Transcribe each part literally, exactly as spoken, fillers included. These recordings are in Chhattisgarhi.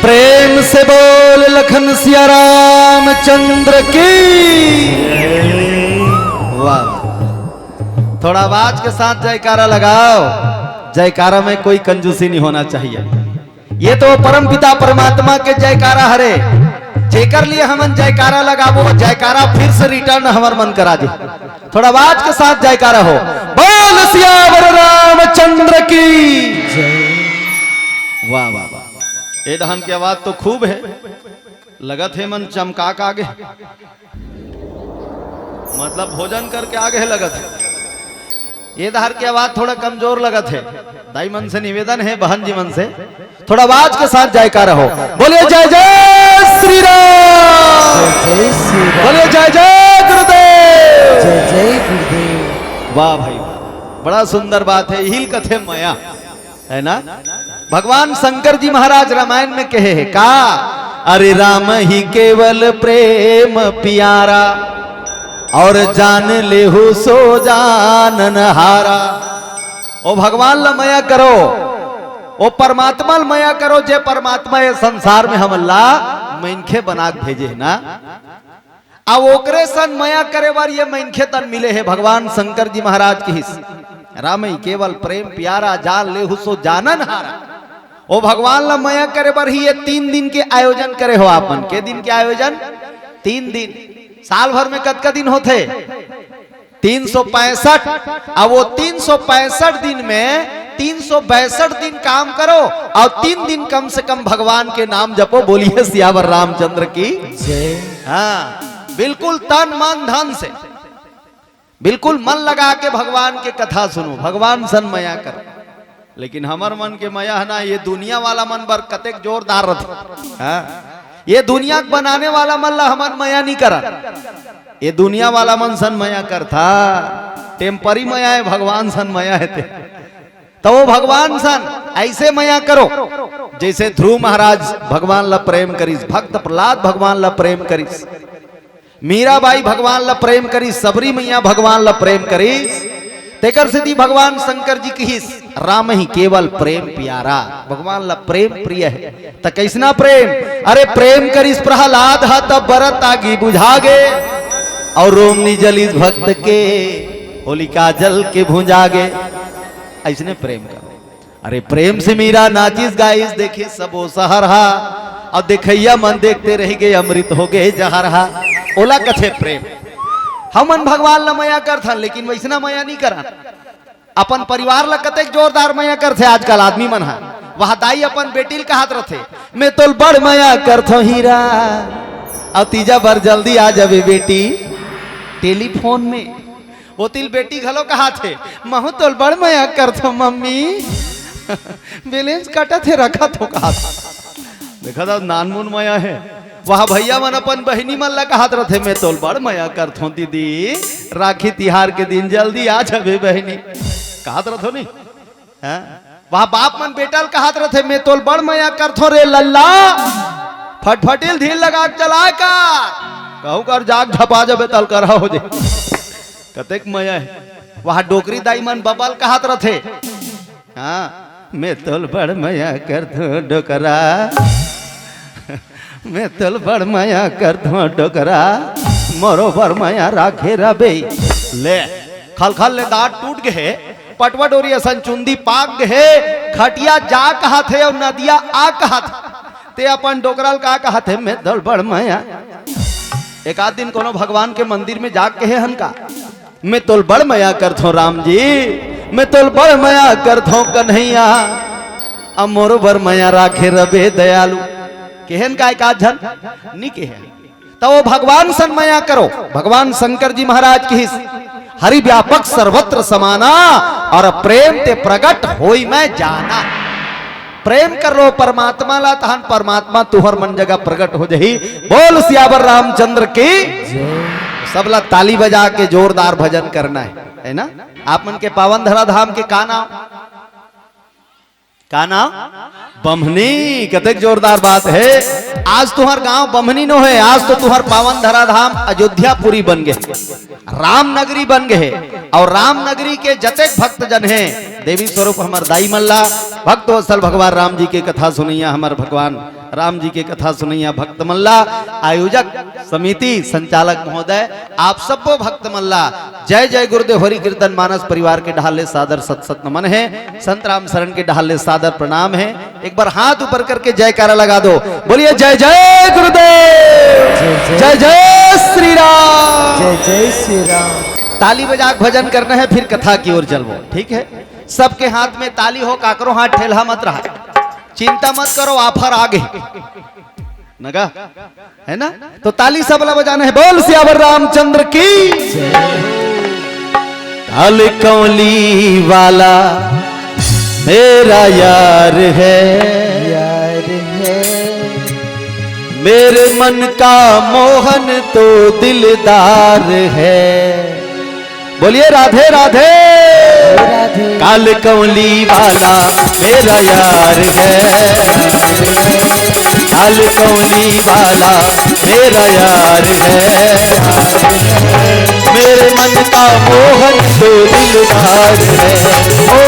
प्रेम से बोल लखन सिया रामचंद्र की। वाह, थोड़ा आवाज के साथ जयकारा लगाओ। जयकारा में कोई कंजूसी नहीं होना चाहिए। ये तो परम पिता परमात्मा के जयकारा हरे, जेकर लिए हमन जयकारा लगाबो, जयकारा फिर से रिटर्न हमर मन करा दे। थोड़ा आवाज के साथ जयकारा हो। बोल सियावर रामचंद्र की। वाह वाह वाह, ये डहन की आवाज तो खूब है। लगत हे मन चमका के आगे, मतलब भोजन करके आगे हे लगत हे। ये डहर की आवाज थोड़ा कमजोर लगत हे। दाई मन से निवेदन हे, बहन जी मन से, थोड़ा आवाज के साथ जयकारा हो। बोलिए जय जय श्री राम। जय जय श्री राम। बोलिए जय जय गुरुदेव। जय जय गुरुदेव। वाह भाई, बड़ा सुंदर बात है, यही कथे मया है ना। भगवान शंकर जी महाराज रामायण में कहे है का, अरे राम ही केवल प्रेम प्यारा, और जान लेहु सो जानन हारा। ओ भगवान ला मया करो, ओ परमात्मा ला मया करो, जे परमात्मा ये संसार में हमन ला मनखे बना के भेजे है ना। अब ओकरे सन मया करे बर ये मनखे तन मिले हे। भगवान शंकर जी महाराज किहिस, रामई केवल प्रेम प्यारा, जान लेहु सो जानन हारा। ओ भगवान ला मया करे बर ही ये तीन दिन के आयोजन करे हो आप मन। के दिन के आयोजन? तीन दिन। साल भर में कतका दिन होथे? तीन सौ पैंसठ। अब वो तीन सौ पैंसठ दिन में तीन सौ बैसठ दिन काम करो और तीन दिन कम से कम भगवान के नाम जपो। बोलिए सियावर रामचंद्र की। जय। हाँ, बिल्कुल तन मन धन से, बिल्कुल मन लगा के भगवान के कथा सुनो, भगवान सन मया करो। लेकिन हमर मन के मया है ना, ये दुनिया वाला मन बर कतेक जोरदार रथे। हाँ? ये दुनिया के बनाने वाला मन ला हमन मया नहीं करन। ये दुनिया वाला मन सन मया करथा, टेम्परी मया है, भगवान सन मया है ते। तो वो भगवान सन ऐसे मया करो, जैसे ध्रुव महाराज भगवान ला प्रेम करिस, भक्त प्रहलाद भगवान ला प्रेम करिस, मीराबाई भगवान ला प्रेम करिस, सबरी मैया भगवान ला प्रेम करिस। तेकर सेती भगवान शंकर जी किहिस, राम ही केवल प्रेम प्यारा, भगवान ला प्रेम प्रिय है। त कैसना प्रेम? अरे प्रेम करिस प्रहलाद हा, तब बरत आगी बुझा गे, और रोम नी जलिस भक्त के, होलिका जल के भुंजा गे। ऐसने प्रेम करो। अरे प्रेम से मीरा नाचिस गाइस, देखिस सबो सहर हा, अउ देखइया मन देखते रहि गे, अमृत हो गे जहर हा। ओला कथे प्रेम। हमन भगवान ला मया करथन, लेकिन वैसना मया नहीं करन। अपन परिवार ला कतेक जोरदार मया करथे आजकल आदमी मन हा। वह दाई अपन बेटी ल कहत रथे, "मैं तोल बड़ मया करथो हीरा, अउ तीजा बर जल्दी आ जाबे बेटी।" टेलीफोन में ओतिल बेटी घलो कहाथे, "महू तोल बड़ मया करथो मम्मी, बैलेंस कटत हे, रखत हो," कहाथे। देखा था, नानमुन मया है। वह भैया मन अपन बहिनी मन ला कहत रथे, "मैं तोल बड़ मया करथो दीदी, राखी तिहार के दिन जल्दी आ जाबे बहिनी," कहत रथो नहीं। हाँ? वह बाप मन बेटा ल कहत रथे, "मैं तोल बड़ मया करथो रे लल्ला, फटफटिल धीर लगा के चलाए का, कहूँ कर जाग झपा जाबे तल करहा हो जे।" कतेक मया है। वह डोकरी दाई मन बबा ल कहत रथे, हाँ, "मैं तोल बड़ मया करथो डोकरा, मैं तोल बड़ मया करथो डोकरा, मोरो बर मया राखे रबे।" ले, खलखल ले दांत टूट गे हे, पटवा डोरी असन चुंदी पाक गे हे, खटिया जा कहाथे अउ नदिया आ कहाथे। ते अपन डोकरा ल का कहाथे, "मैं तोल बड़ मया।" एक आध दिन कोनो भगवान के मंदिर में जाके कहे हन का, "मैं तोल बड़ मया करथो राम जी, मैं तोल बड़ मया करथो कन्हैया, अब मोरो बर मया राखे रबे दयालु।" केहेन का एक आध झन? नी केहे। त वो भगवान सन मया करो। भगवान शंकर जी महाराज किहिस, "हरि व्यापक सर्वत्र समाना, और प्रेम ते प्रगट होई मैं जाना।" प्रेम कर लो परमात्मा ला, तहन परमात्मा तुहर मन जगह प्रगट हो जही। बोल सियावर रामचंद्र की। जय। सबला ताली बजा के जोरदार भजन करना है, है ना? आप मन के पावन धरा धाम के का नाम? का नाम? बम्हनी। कतेक जोरदार बात है। आज तुहर गांव बम्हनी नो हे, आज तो तुहर पावन धराधाम अयोध्यापुरी बन गे, राम नगरी बन गे हे। अउ राम नगरी के जतेक भक्तजन हे, देवी स्वरूप हमर दाई मन ला, भक्तवत्सल भगवान राम जी के कथा सुनइया, हमर भगवान राम जी के कथा सुनइया भक्त मन ला, आयोजक समिति, संचालक महोदय, आप सब्बो भक्त मन ला जय जय गुरुदेव हरि कीर्तन मानस परिवार के डहार ले सादर सत सत नमन हे, संत राम शरण के डहार ले सादर प्रणाम हे। एक बार हाथ ऊपर करके जयकारा लगा दो, बोलिए जय जय गुरुदेव, जय जय जय जय श्री राम। जय जय श्री राम। ताली बजा के भजन करना है, फिर कथा की ओर चलबो, ठीक है? सबके हाथ में ताली हो, काकरो हाथ ठेलहा मत रहा, चिंता मत करो, offer आ गे। नगा, है ना? तो ताली सबला बजाना है। बोल सियावर रामचंद्र की। काल कौली वाला मेरा यार है, यार है। मेरे मन का मोहन तो दिलदार है। बोलिए राधे राधे। राधे। काल कौली वाला मेरा यार है, काल कौली वाला मेरा यार है। मेरे मन का मोहन तो दिलदार है, ओ,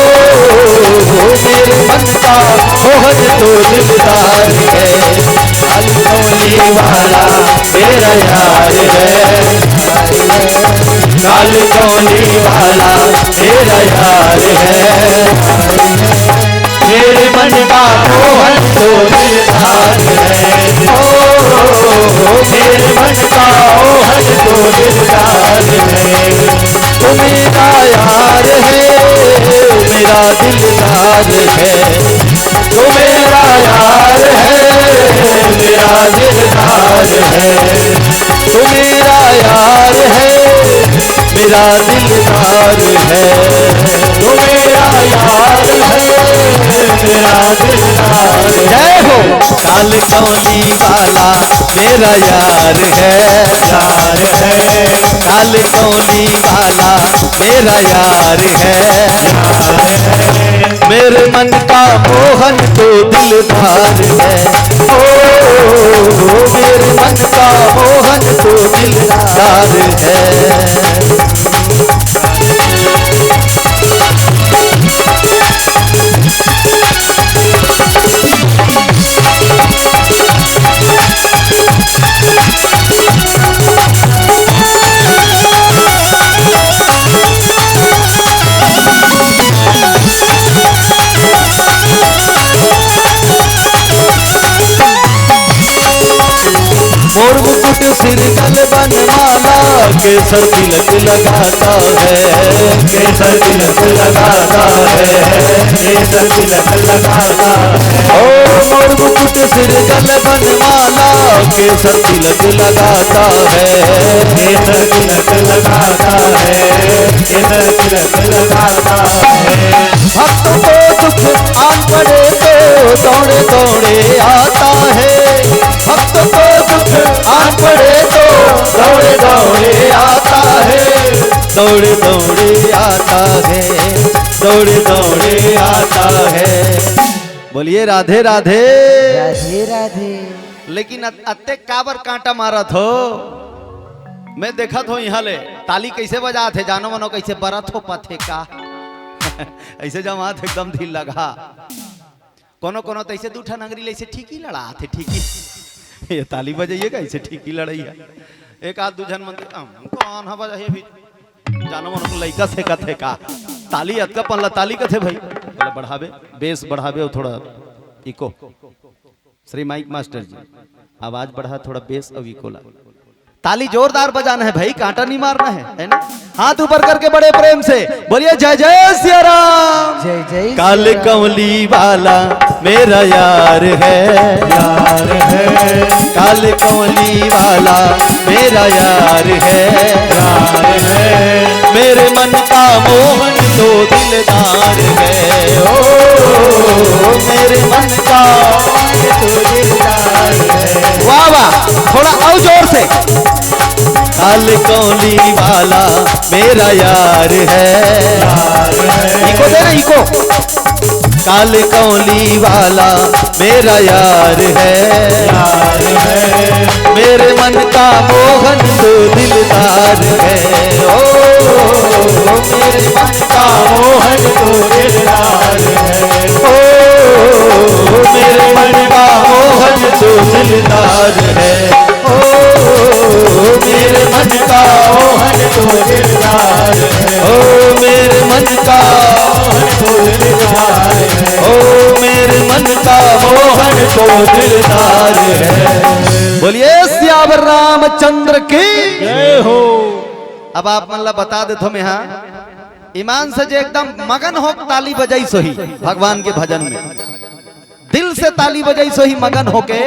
मेरे मन का मोहन तो दिलदार है। काल कौली वाला मेरा यार है, काल कौली वाला मेरा यार है। मेरे मन का मोहन तो दिलदार है, ओ, मेरे मन का मोहन तो दिलदार है। तू मेरा यार है, मेरा दिलदार है। तू मेरा यार है, मेरा दिलदार है। तू मेरा यार है, मेरा दिलदार है। तू मेरा यार है, मेरा दिलदार है। जय हो। काल कौली वाला मेरा यार है, यार है। काल कौली वाला मेरा यार है, यार है। मेरे मन का मोहन तो दिलदार है, ओ, मेरे मन का मोहन तो दिलदार है। मोर मुकुट सिर गल बनमाला, केसर तिलक लगाता है। केसर तिलक लगाता है, केसर तिलक लगाता है। ओ मोर मुकुट सिर गल बनमाला, केसर तिलक लगाता है। केसर तिलक लगाता है, केसर तिलक लगाता है। भक्त को दुख आन पड़े तो दौड़े दौड़े आता है। भक्त को दुख आन पड़े तो दौड़े दौड़े आता है। दौड़े दौड़े आता है, दौड़े दौड़े आता है। बोलिए राधे राधे। राधे राधे। लेकिन अत-, अत्ते काबर कांटा मारत हो? मैं देखत हो इहाँ ले ताली कैसे बजात हे, जानो मनो कैसे बरत हो पथे का। ऐसे जमात एकदम दिल लगा। कोनो कोनो तैसे दू ठन अंगरी ले ऐसे ठीकी लड़ात हे, ठीकी। ये ताली बजाइए का, ऐसे ठीकी लड़ाइए। एक आध दू झन मन, "हम कौन हा बजा हे अभी?" जानो मनो लइका से कथे का, "ताली अतका पन ला ताली कथे भाई।" बोला, "बढ़ाबे, bass बढ़ाबे अउ थोड़ा echo।" श्री माइक मास्टर जी, आवाज बढ़ा, थोड़ा bass अउ echo ला। ताली जोरदार बजाना है भाई, कांटा नहीं मारना है, है ना? हाथ ऊपर करके बड़े प्रेम से बोलिए, "जय जय सिया राम।" जय जय काल सिया राम। कौली वाला मेरा यार है, यार है। काल कौली वाला मेरा यार है, यार है। मेरे मन का मोहन तो दिलदार है, ओ, मेरे मन का मोहन तो दिलदार है। वाह, वाह, थोड़ा और जोर से। काल कौली वाला मेरा यार है। यार है। Echo दे ना, echo। लाल कौली वाला मेरा यार है। यार है। मेरे मन का मोहन तो दिलदार है। ओ, मेरे मन का मोहन तो दिलदार है। ओ, मेरे मन का मोहन तो दिलदार है। ओ, मेरे मन का मोहन तो दिलदार है। ओ, मेरे मन का मोहन तो दिलदार है। ओ, मेरे मन का मोहन तो दिलदार है। बोलिए सियावर रामचंद्र की जय हो। अब आप मन ला बता देथों मैं, हाँ, ईमान से जे एकदम मगन हो ताली बजाइस होही भगवान के भजन में, दिल से ताली बजाइस होही मगन होके,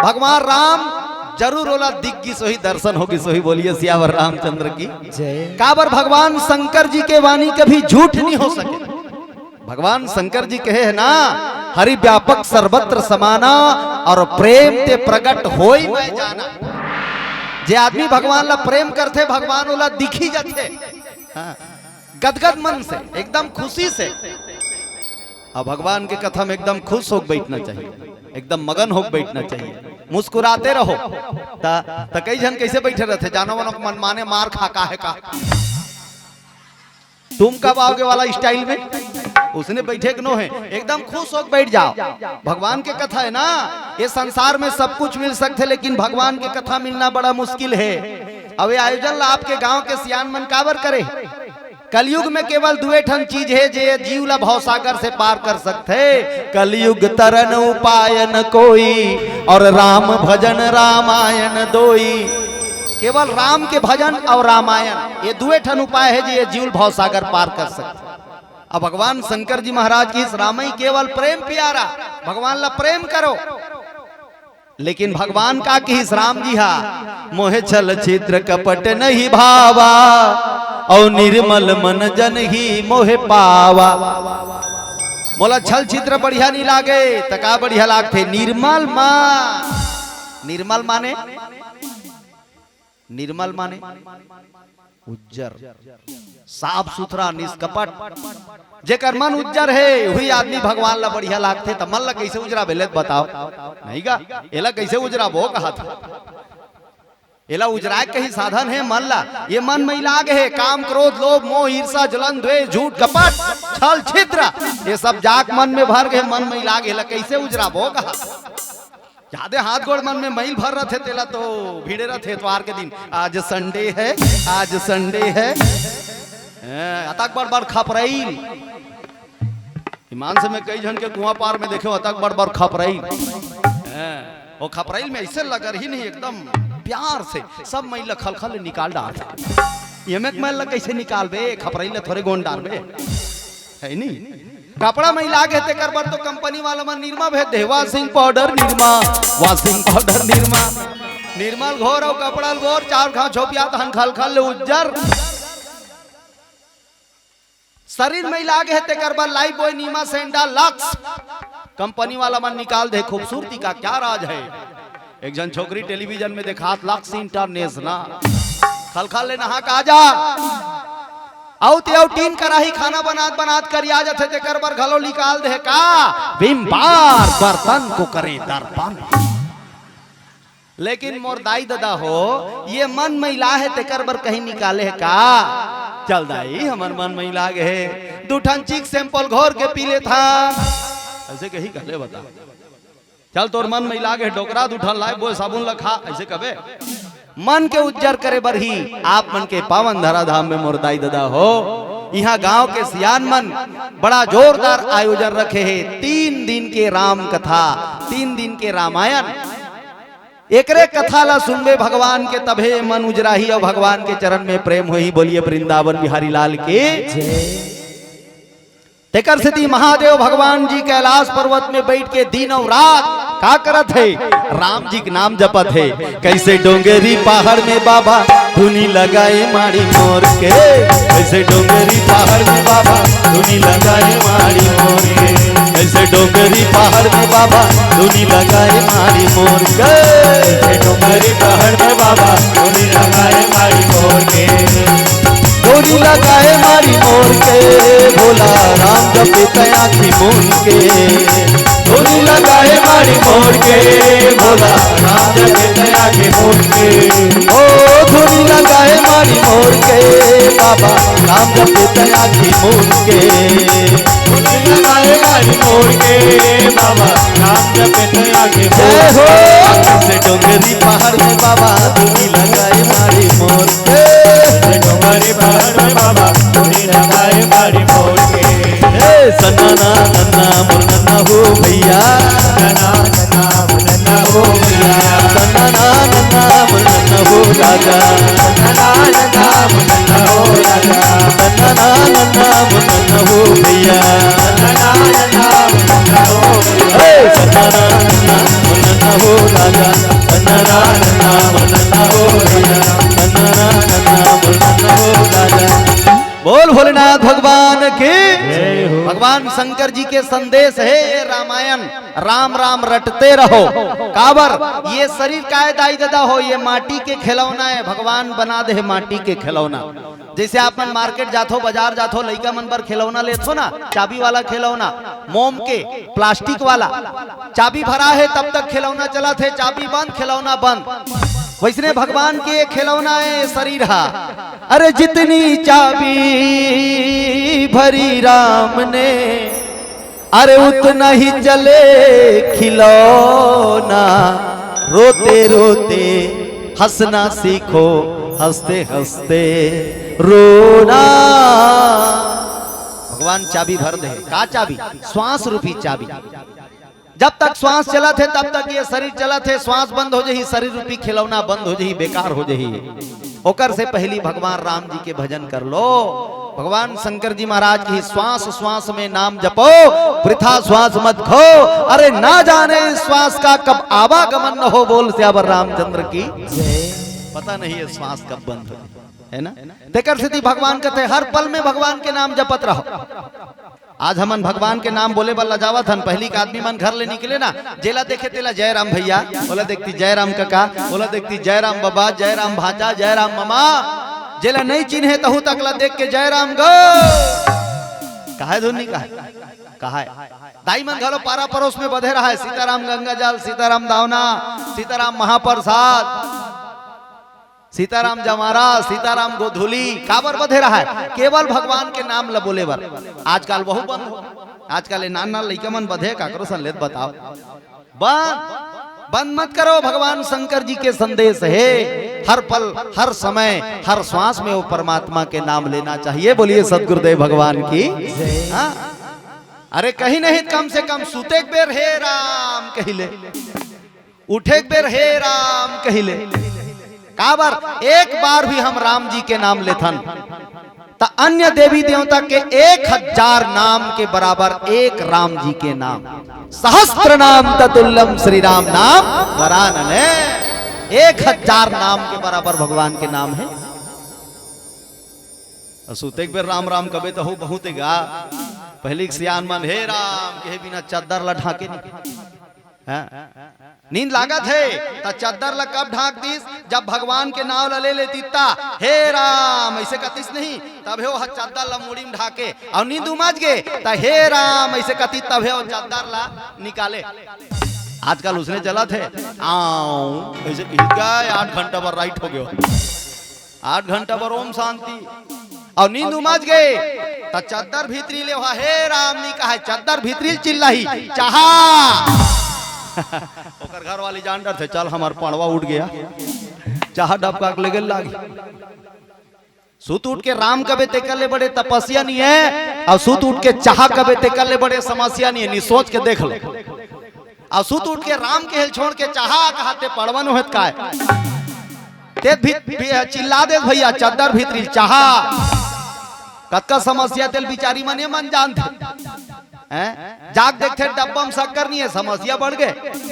भगवान राम जरूर ओला दिख गिस होही, दर्शन हो गिस होही। बोलिए सियावर रामचंद्र की जय। काबर भगवान शंकर जी के वाणी कभी झूठ नहीं हो सके। भगवान शंकर जी कहे है ना, हरि व्यापक सर्वत्र समाना और प्रेम ते प्रगट होई मैं जाना। जे आदमी भगवान ला प्रेम करथे, भगवान ओला दिखी जाथे। हाँ, गदगद मन से, एकदम खुशी से। अब भगवान के कथा में एकदम खुश होके बैठना चाहिए, एकदम मगन होके बैठना चाहिए, मुस्कुराते रहो। त, त कई झन कैसे बैठे रहते, जानो वानो के मन माने मार खा का है का, तुम कब आओगे वाला स्टाइल में, उसने बैठे के नो है, एकदम खुश होके बैठ जाओ। भगवान के कथा है ना, ये संसार में सब कुछ मिल सकते, लेकिन भगवान के कथा मिलना बड़ा मुश्किल है। अब ये आयोजन ला आपके गांव के सियान मन काबर करे? कलयुग में केवल दुए ठन चीज हे, जे जीव ला भवसागर से पार कर सकथे। कलयुग तरन उपाय न कोई, और राम भजन रामायण दोई। केवल राम के भजन और रामायण, ये दुए ठन उपाय हे, जे ये जीव ला भवसागर पार कर सकथे। अब भगवान शंकर जी महाराज कहिस, रामई केवल प्रेम प्यारा, भगवान ला प्रेम करो। लेकिन भगवान का कहिस राम जी हा, मोहे छल छिद्र कपट नहीं भावा, और निर्मल मन जन ही मोहे पावा। मोला छल छिद्र बढ़िया नहीं लागे, त का बढ़िया लागथे? निर्मल मन। निर्मल माने, निर्मल माने उज्जर, साफ सुथरा, निष्कपट। जेकर मन उज्जर हे, वही आदमी भगवान ला बढ़िया लागथे। त मन ला कैसे उजराबे, ले बताओ, नहीं गा? एला कैसे उजराबो, कहा था। एला उजराए के ही साधन हे मन ला। ये मन मैला गे हे, काम, क्रोध, लोभ, मोह, ईर्षा, जलन, द्वेष, झूठ, कपट, छल, छिद्र, ये सब जाक मन में भर गे, मन मैला गे, एला कैसे उजराबो, कहा। जादे हाथ गोड़ मन में मैल भर रथे, तेला तो भीड़े रथे एतवार के दिन। आज संडे है, आज संडे है। हैं, अतक बड़ बड़ खपरैल। ईमान से मैं कई झन के कुआं पार में देखे, अतक बड़ बड़ खपरैल। हैं, वो खपरैल में ऐसे लगर ही नहीं, एकदम प्यार से सब मैल ला खलखल ले निकाल डारथे। ये में मैल ला कैसे निकालबे? खपरैल ला थोरे गोंद डारबे, है नहीं? कपड़ा मैला गे तेकर बर तो कंपनी वाला मन निरमा भेज दे, washing powder Nirma, washing powder Nirma. Nirma ल घोर अउ कपड़ा ल बोर, चार घाव छोपिया तहन खलखल ले उज्जर। शरीर मैला गे तेकर बर Lifebuoy, Nirma, Sandal, Lux। Company वाला मन निकाल दे। खूबसूरती का क्या राज है? एक झन छोकरी टेलीविजन में देखात, Lux International। खलखल ले नहा का जा। अउ ते अउ टीन कराही खाना बनात बनात करिया जथे, तेकर बर घलो निकाल दे का? Vim Bar, बर्तन को करे दर्पण। लेकिन मोर दाई ददा हो, ये मन मैला हे, तेकर बर कहीं निकाले हे का? चल दाई, हमर मन मैला गे हे, दू ठन Vicks Ampoule घोर के पी लेथन। ऐसे कही कहले बता। चल, तोर मन मैला गे, डोकरा दू ठन Lifebuoy साबुन ला खा, ऐसे कबे? मन के उज्जर करे बर ही आप मन के पावन धराधाम में मोर दाई ददा हो, इहाँ गांव के सियान मन बड़ा जोरदार आयोजन रखे हे। तीन दिन के राम कथा, तीन दिन के रामायण। एकरे कथा ला सुनबे भगवान के, तभे मन उजराही अउ भगवान के चरण में प्रेम होही। बोलिए वृंदावन बिहारी लाल की। तेकर सेती महादेव भगवान जी कैलाश पर्वत में बैठ के दिन अउ रात का करत हे? राम जी के नाम जपत हे। कैसे डोंगरी पहाड़ में बाबा धुनी लगाए माड़ी मोर के, कैसे डोंगरी पहाड़ में बाबा धुनी लगाए माड़ी मोर के, कैसे डोंगरी पहाड़ में बाबा धुनी लगाए माड़ी मोर के, कैसे डोंगरी पहाड़ में बाबा धुनी लगाए माड़ी मोर के। धुनी लगाए माड़ी मोर मोर के भोला राम जपे तैं आँखी मूंद के। धुनी लगाए माड़ी मोर के भोला राम जपे तैं आँखी मूंद के। ओ धुनी लगाए माड़ी मोर के बाबा राम जपे तैं आँखी मूंद के। धुनी लगाए माड़ी मोर के बाबा राम जपे तैं आँखी मूंद के। जय हो। से डोंगरी पहाड़ में बाबा धुनी लगाए माड़ी मोर के। डोंगरी पहाड़ में बाबा धुनी लगाए माड़ी मोर के। हे सन्ना ना नन्ना मोर नन्ना हो भैया। सन्ना ना नन्ना मोर नन्ना हो भैया। सन्ना ना नन्ना मोर नन्ना हो राजा। सन्ना ना नन्ना मोर नन्ना हो राजा। सन्ना ना नन्ना मोर नन्ना हो भैया। सन्ना ना नन्ना मोर नन्ना हो भैया। हे सन्ना ना नन्ना मोर नन्ना हो राजा। सन्ना ना नन्ना मोर नन्ना हो भैया। सन्ना ना नन्ना मोर नन्ना हो राजा। बोल भोलेनाथ भगवान की। जय हो। भगवान शंकर जी के संदेश हे ये रामायण, राम राम रटते रहो। काबर ये शरीर काय दाई ददा हो, ये माटी के खिलौना हे, भगवान बना दे हे माटी के खिलौना। जैसे आप मन मार्केट जाथो, बाजार जाथो, लइका मन बर खिलौना लेथो ना, चाबी वाला खिलौना, मोम के, प्लास्टिक वाला, चाबी भरा हे तब तक खिलौना चलत हे, चाबी बंद, खिलौना बंद। वैसने भगवान के ये खिलौना हे शरीर हा। अरे जितनी चाबी भरी राम ने, अरे उतना ही चले खिलौना। रोते रोते हंसना सीखो, हंसते हंसते रोना। भगवान चाबी भर दे। का चाबी? श्वास रूपी चाबी। जब तक श्वास चलत हे, तब तक ये शरीर चलत हे। श्वास बंद हो जाही, शरीर रूपी खिलौना बंद हो जाही, बेकार हो जाही। ओकर से पहली भगवान राम जी के भजन कर लो। भगवान शंकर जी महाराज की, श्वास श्वास में नाम जपो, वृथा श्वास मत खो। अरे ना जाने इस श्वास का कब आवागमन न हो। बोल सियावर रामचंद्र की। पता नहीं ये श्वास कब बंद हो, है ना? तेकर सेती भगवान कहते, हर पल में भगवान के नाम जपत रहो। आज हमन भगवान के नाम बोले बर लजावत हन। पहली के आदमी मन घर ले निकले ना, जेला देखे तेला जय राम भैया, ओला देखती जय राम कका, ओला देखती जय राम बाबा, जय राम भांजा, जय राम मामा। जेला नहीं चिन्हे तहू तक ला देख के जय राम गो। कहाय धुन नहीं कहाय? कहाय। दाई मन घलो पारा परोस में बधे रहाय, सीताराम गंगा जल, सीताराम दावना, सीताराम महाप्रसाद, सीताराम जमारा, सीताराम गोधूली। काबर बधे रहाय? केवल भगवान के नाम ल बोले बर। आजकल वहू बंद हो। आजकल ये नान नान लइका मन बधे, काकरो सन लेत बताओ। बंद, बंद मत करो। भगवान शंकर जी के संदेश हे, हर पल, हर समय, हर श्वास में वो परमात्मा के नाम लेना चाहिए। बोलिए सतगुरुदेव भगवान की। हाँ? अरे कहीं नहीं, कम से कम सुते के बेर हे राम कहि ले। उठे के बेर हे राम कहि ले। काबर? एक बार भी हम राम जी के नाम लेथन, त अन्य देवी देवता के एक हजार नाम के बराबर एक राम जी के नाम। सहस्त्र नाम ततुल्यम श्री राम नाम वरानने। एक हजार नाम के बराबर भगवान के नाम हे। अउ सुते के बेर राम राम कबे त हो बहुत गा। पहली के सियान मन हे राम कहे बिना चद्दर ला ढांके नहीं। हाँ? नींद लागत हे, त चद्दर ला कब ढांक दिस? जब भगवान के नाव ला ले लेतिस त, "हे राम," ऐसे कतिस नहीं, तभे वो ह चद्दर ला मुड़ी में ढांके, अउ नींद उमज गे, त "हे राम," ऐसे कतिस, तभे वो चद्दर ला निकाले। आजकल उसने चलत हे, "आऊं," ऐसे किहिस गा, आठ घंटा बर राइट हो गयो। आठ घंटा बर ओम शांति। अउ नींद उमज गे, त चद्दर भीतरी ले ओहा, "हे राम," नी कहाय, चद्दर भीतरी ले चिल्लाही, "चाहा।" ओकर घर वाली जान डरथे, "चल, हमर पड़वा उठ गया, चाहा डबका के लेगे लागी।" सुत उठ के राम कबे तेकर ले बड़े तपस्या नहीं हे, अउ सुत उठ के चाहा कबे तेकर ले बड़े समस्या नहीं हे, नी सोच के देख लो। अउ सुत उठ के राम के हेल छोड़ के चाहा कहाते पड़वन होत काय? ते भी, भी चिल्ला दे भैया, चद्दर भीतरी चाहा। कतका समस्या तेल बिचारी मन ए मन जानथे। हैं? जाग देखथे डब्बा में शक्कर नहीं हे, समस्या बढ़ गे।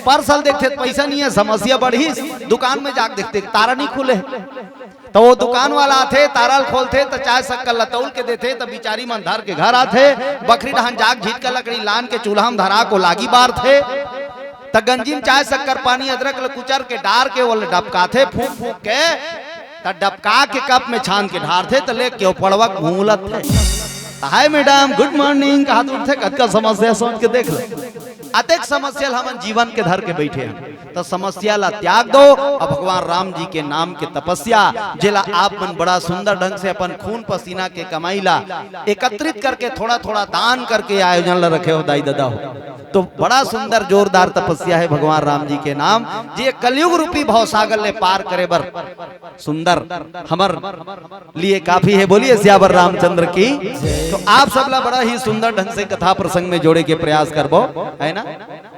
परसल देखथे पैसा नहीं हे, समस्या बढ़िस। दुकान में जाग देखथे तारा नहीं खुले। त वो दुकान वाला आथे, तारा ल खोलथे, त चाय शक्कर ल तौल के देथे, त बिचारी मन धर के घर आथे। बखरी डहन जाग झिटका लकड़ी लान के चूल्हा म धरा के लागी बारथे। त गंजी म चाय शक्कर पानी अदरक ल कुचर के डार के ओला डबकाथे फूंक फूंक के। त डबका के कप में छान के ढारथे, त लेके ओ पड़वा के घूंलत हे। हाय मैडम, गुड मॉर्निंग, कहा तो उठे, कतका समस्या सोच के देख ले। अतेक समस्या ल हमन जीवन के धर के बैठे हन, तो समस्या ला त्याग दो और भगवान राम जी के नाम के तपस्या, जेला आप मन बड़ा सुंदर ढंग से अपन खून पसीना के कमाई ला एकत्रित करके, थोड़ा थोड़ा दान करके आयोजन ला रखे हो दाई ददा हो, तो बड़ा सुंदर जोरदार तपस्या है भगवान राम जी के नाम, जे कलयुग रूपी भवसागर ले पार करे बर सुंदर हमर लिए काफी है। बोलिए सियावर रामचंद्र की। तो आप सबला बड़ा ही सुंदर ढंग से कथा प्रसंग में जोड़े के प्रयास करबो, है ना?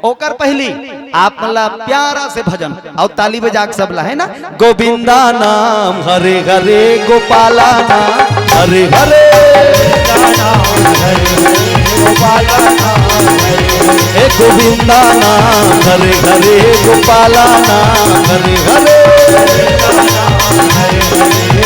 ओकर पहली आप मन ला प्यारा से भजन और ताली बजा के सबला, है ना? गोविंदा नाम हरे हरे, गोपाला नाम हरे हरे। गोपाला नाम हरे हरे। हे गोविंदा नाम हरे हरे, गोपाला नाम हरे हरे।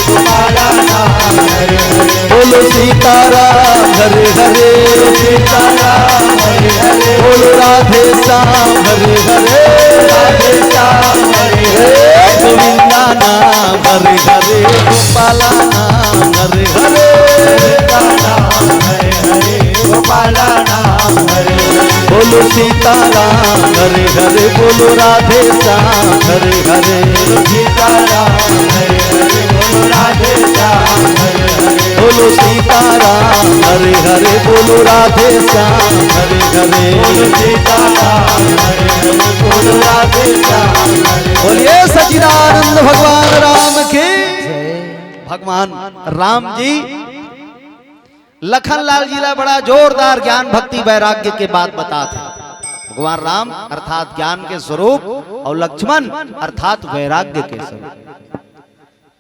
गोपाला नाम हरे हरे। बोलो सीताराम हरे हरे। सीताराम हरे हरे। बोलो राधे श्याम हरे हरे। राधे श्याम हरे हरे। गोविंदा नाम हरे हरे, गोपाला नाम हरे हरे। गोविंदा नाम हरे हरे, गोपाला नाम हरे हरे। बोलो सीताराम हरे हरे, बोलो राधे श्याम हरे हरे। बोलो सीताराम हरे हरे, बोलो राधे श्याम हरे हरे। बोलो सीताराम हरे हरे, बोलो राधे श्याम हरे हरे। बोलो सीताराम हरे हरे, बोलो राधे श्याम हरे हरे। बोलिए सच्चिदानंद भगवान राम की। भगवान राम जी लखन लाल जी ला बड़ा जोरदार ज्ञान भक्ति वैराग्य के बात बतात हे। भगवान राम अर्थात ज्ञान के स्वरूप और लक्ष्मण अर्थात वैराग्य के स्वरूप।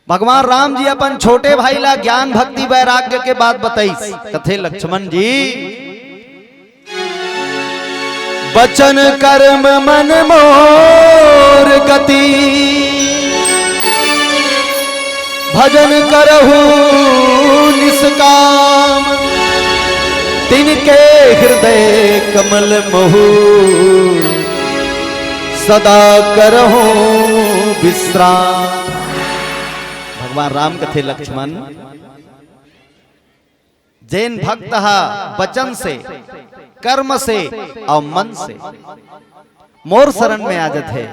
भगवान राम जी अपन छोटे भाई ला ज्ञान भक्ति वैराग्य के बात बताइस, कथे लक्ष्मण जी, बचन करम मन मोर गति, भजन करहु निष्काम, तिनके हृदय कमल महु, सदा करहु विश्राम। भगवान राम कथे लक्ष्मण, जेन भक्त ह वचन से, कर्म से और मन से मोर शरण में आ जथे,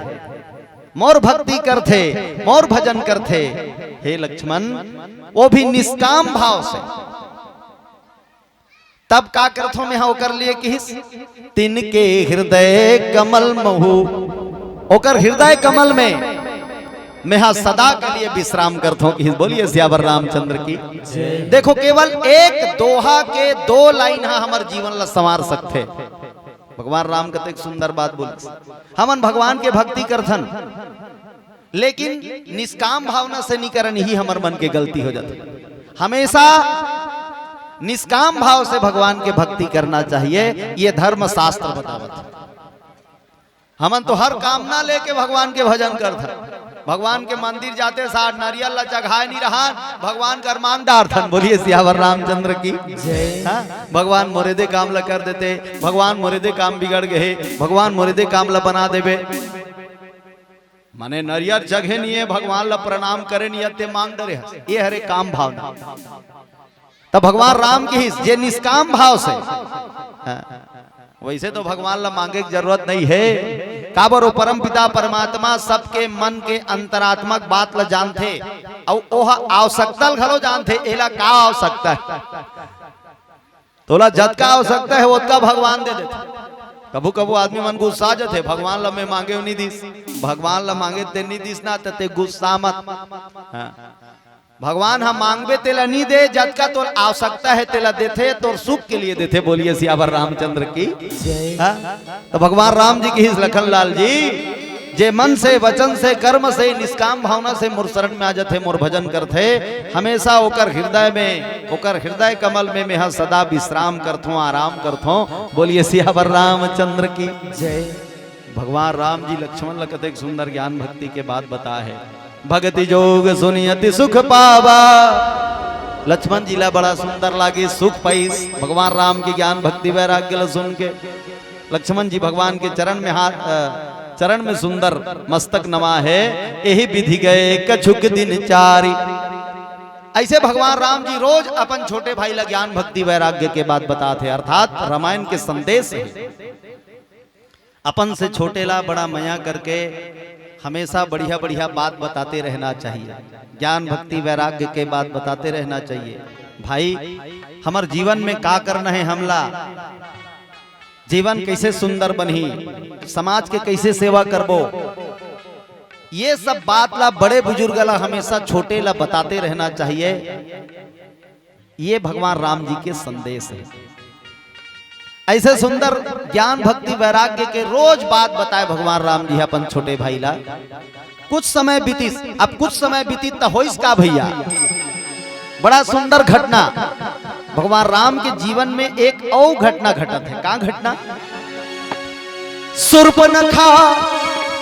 मोर भक्ति करथे, मोर भजन करथे, हे लक्ष्मण, वो भी निष्काम भाव से, तब का करथों मैं ओकर लिए किहिस, तिनके हृदय कमल महु, ओकर हृदय कमल में मैं हा सदा के लिए विश्राम करथों। बोलिए सियावर रामचंद्र की। देखो, केवल एक दोहा के दो लाइन हा हमर जीवन ला संवार सकथे। भगवान राम कतेक सुंदर बात बोलिस। हमन भगवान के भक्ति करथन, लेकिन निष्काम भावना से नहीं करन, ही हमर मन के गलती हो जाथे। हमेशा निष्काम भाव से भगवान के भक्ति करना चाहिए, ये धर्म शास्त्र बतावत हे। हमन तो हर कामना लेके भगवान के भजन करथन। भगवान के मंदिर जाते साठ नारियल ला चघाए नहीं रहन, भगवान कर मांग डारथन। बोलिए सियावर रामचंद्र की। हाँ? भगवान मोरे दे काम ला कर देते, भगवान मोरे दे काम बिगड़ गए, भगवान मोरे दे काम ला बना देबे। माने नरियर चघे नहीं है, भगवान ला प्रणाम करे नहीं है, ते मांग डरे हस। ये हरे काम भावना। तब भगवान राम किहिस, जे निष्काम भाव से, हाँ, वैसे तो भगवान ला मांगे के जरूरत नहीं है, काबर वो परम पिता परमात्मा सबके मन के अंतरात्मक बात ला जानथे, अउ ओह आवश्यकता ला घलो जानथे, एला का आवश्यकता है। तोला जतका आवश्यकता है, ओतका भगवान दे देथे। कभू कभू आदमी मन गुस्सा जथे, भगवान ला मैं मांगे नहीं दिस, भगवान ला मांगे ते नहीं दिस ना, ते गुस्सा मत। हाँ। भगवान ह मांगबे तेला नहीं दे, जतका तोर आवश्यकता है तेला देथे, तोर सुख के लिए देथे। बोलिए सियावर रामचंद्र की। हाँ? तो भगवान राम जी किहिस लखन लाल जी, जे मन से, वचन से, कर्म से, निष्काम भावना से मोर शरण में आ जथे, मोर भजन करथे, हमेशा ओकर हृदय में, ओकर हृदय कमल में मैं ह सदा विश्राम करथों, आराम करथों। बोलिए सियावर रामचंद्र की। जय। भगवान राम जी लक्ष्मण ल कतेक सुंदर ज्ञान भक्ति के बात बता है। भक्ति जोग सुनि अति सुख पावा। लक्ष्मण जी ला बड़ा सुंदर लागे, सुख पाइस भगवान राम के ज्ञान भक्ति वैराग्य ला सुन के। लक्ष्मण जी भगवान के चरण में हाथ, अ, चरण में सुंदर मस्तक नमा है। एहि विधि गए कछुक दिन चारि। ऐसे भगवान राम जी रोज अपन छोटे भाई ला ज्ञान भक्ति वैराग्य के बात बताथे, अर्थात रामायण के संदेश हे। अपन से छोटे ला बड़ा मया करके हमेशा बढ़िया बढ़िया बात बताते रहना चाहिए, ज्ञान भक्ति वैराग्य के बात बताते रहना चाहिए। भाई, हमर जीवन में का करना है, हमला जीवन कैसे सुंदर बनही, समाज के कैसे सेवा करबो, ये सब बात ला बड़े बुजुर्ग ला हमेशा छोटे ला बताते रहना चाहिए। ये भगवान राम जी के संदेश है। ऐसे सुंदर ज्ञान भक्ति वैराग्य के रोज बात बताए भगवान राम जी अपन छोटे भाई ला। कुछ समय बीतिस, अब कुछ समय बीतिस त होइस का भैया? बड़ा सुंदर घटना। भगवान राम के जीवन में एक अउ घटना घटत है। का घटना? सुर्पनखा,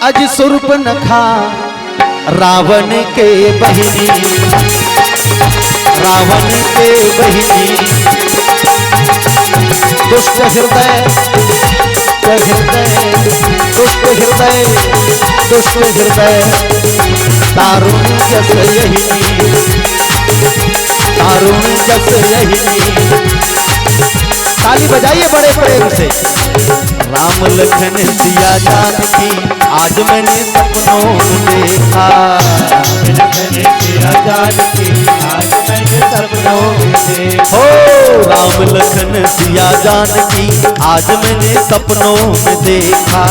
अज सुर्पनखा, रावण के बहिनी, रावण के बहिनी, दुष्ट हृदय, दुष्ट हृदय, दुष्ट हृदय, दुष्ट हृदय, दारुण जस यही, दारुण जस यही। ताली बजाइए बड़े प्रेम से। राम लखन सिया जानकी, आज मैंने सपनों में देखा। लखन सिया जानकी, आज मैंने सपनों में देखा। हो, राम लखन सिया जानकी, आज मैंने सपनों में देखा।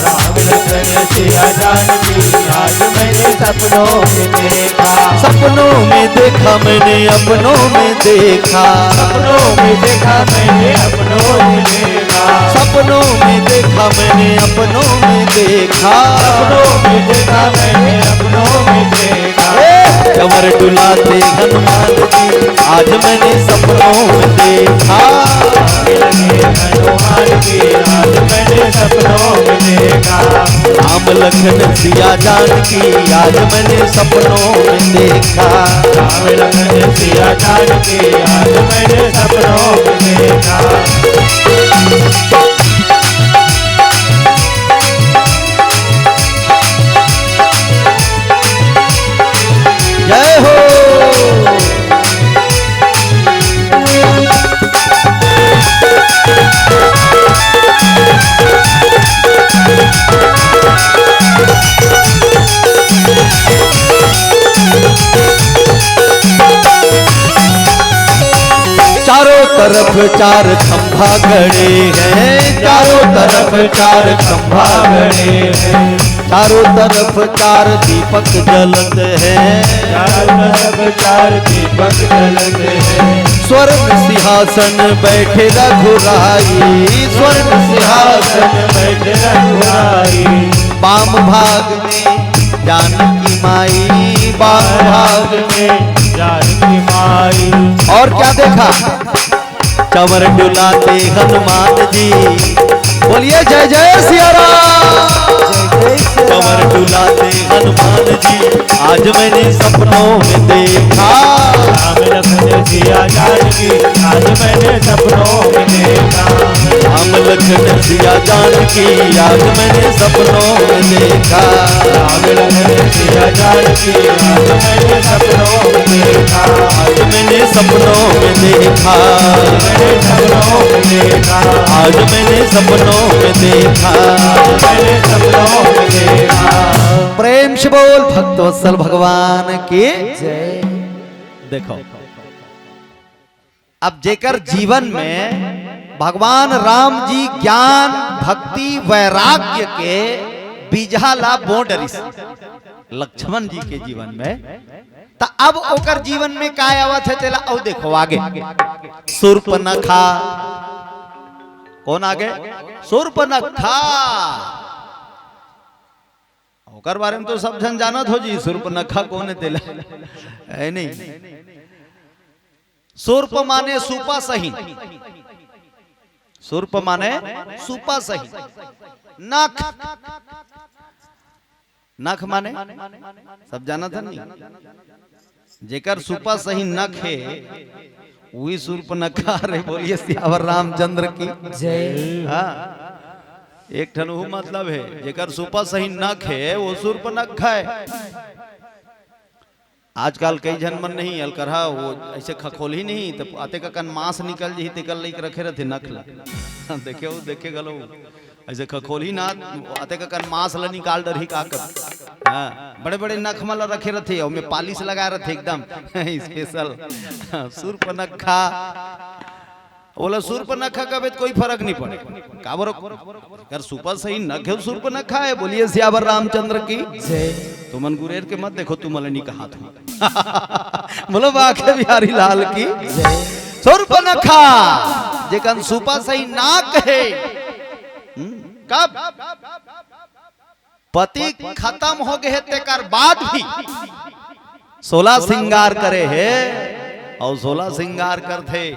राम लखन सिया जानकी, आज मैंने सपनों में देखा। सपनों में देखा मैंने, अपनों में देखा। सपनों में देखा मैंने, अपनों में देखा। सपनों में देखा मैंने, अपनों में देखा। सपनों में देखा मैंने, अपनों में देखा। ए! चंवर डुलाते हनुमान जी, आज मैंने सपनों में देखा। लगे हनुमान जी, आज मैंने सपनों में देखा। राम लखन सिया जानकी, आज मैंने सपनों में देखा। राम लखन सिया जानकी, आज मैंने सपनों में देखा। जय हो। चारों तरफ चार खंभा गड़े हैं, चारों तरफ चार खंभा गड़े हैं। चारों तरफ चार दीपक जलत हैं। चारों तरफ चार दीपक जलत हैं। स्वर्ण सिंहासन बैठे रघुराई, स्वर्ण सिंहासन बैठे रघुराई। बाम भाग में जानकी माई, बाम भाग में जानकी माई। और क्या देखा? चंवर डुलाते हनुमान जी। बोलिए जय जय सिया राम। चंवर डुलाते हनुमान जी, आज मैंने सपनों में देखा। राम लखन सिया जानकी, आज मैंने सपनों में देखा। राम लखन सिया जानकी, आज मैंने सपनों में देखा। राम लखन सिया जानकी, आज मैंने सपनों में देखा। आज मैंने सपनों में देखा। मैंने सपनों में देखा। आज मैंने सपनों में देखा। मैंने सपनों में देखा। प्रेम से बोल भक्तवत्सल भगवान की जय। देखो, अब जेकर जीवन में भगवान राम जी ज्ञान, भक्ति, वैराग्य के बीजहा ला बो डरिस लक्ष्मण जी के जीवन में, त अब ओकर जीवन में का आवत है, तेला अउ देखो आगे। सूर्पनखा, कौन आगे? सूर्पनखा। ओकर बारे में तो सब झन जानत हो जी, सूर्पनखा कौन है तेला, है नहीं? सूर्प माने सूपा सही, सूर्प माने सूपा सही, नख, नख माने सब जानत हन नहीं? जेकर सूपा सही नख हे, उही सूर्पनखा रे। बोलिए सियावर रामचंद्र की जय। हाँ, एक ठन उहू मतलब हे, जेकर सूपा सही नख हे, वो सूर्पनखा हे। आजकल कई झन मन नहीं, अलकरहा वो ऐसे खखोलही नहीं, त अतेक अकन मांस निकल जही, तेकर लइक रखे रथे नख ल। देखे हो, देखे घलो, ऐसे खखोलही ना, अतेक अकन मांस ल निकाल डरही का कर। हाँ, बड़े-बड़े नख मन ल रखे रथे, ओमे पालिश लगाए रथे एकदम special। सूर्पनखा। ओला सूर्पनखा कबे त कोई फरक नहीं पड़े। काबर, अगर सुपा सही नख हे, सूर्पनखा हे। बोलिए सियावर रामचंद्र की। जय। तुमन गुरेर के मत देखो, तुमन ल नहीं कहा था। बोलो बांके बिहारी लाल की। जय। सूर्पनखा, जेकन सुपा सही नाक हे। हम्म, कब? पति खतम हो गे हे, तेकर बाद भी सोला सिंगार करे हे, अउ सोला सिंगार करथे,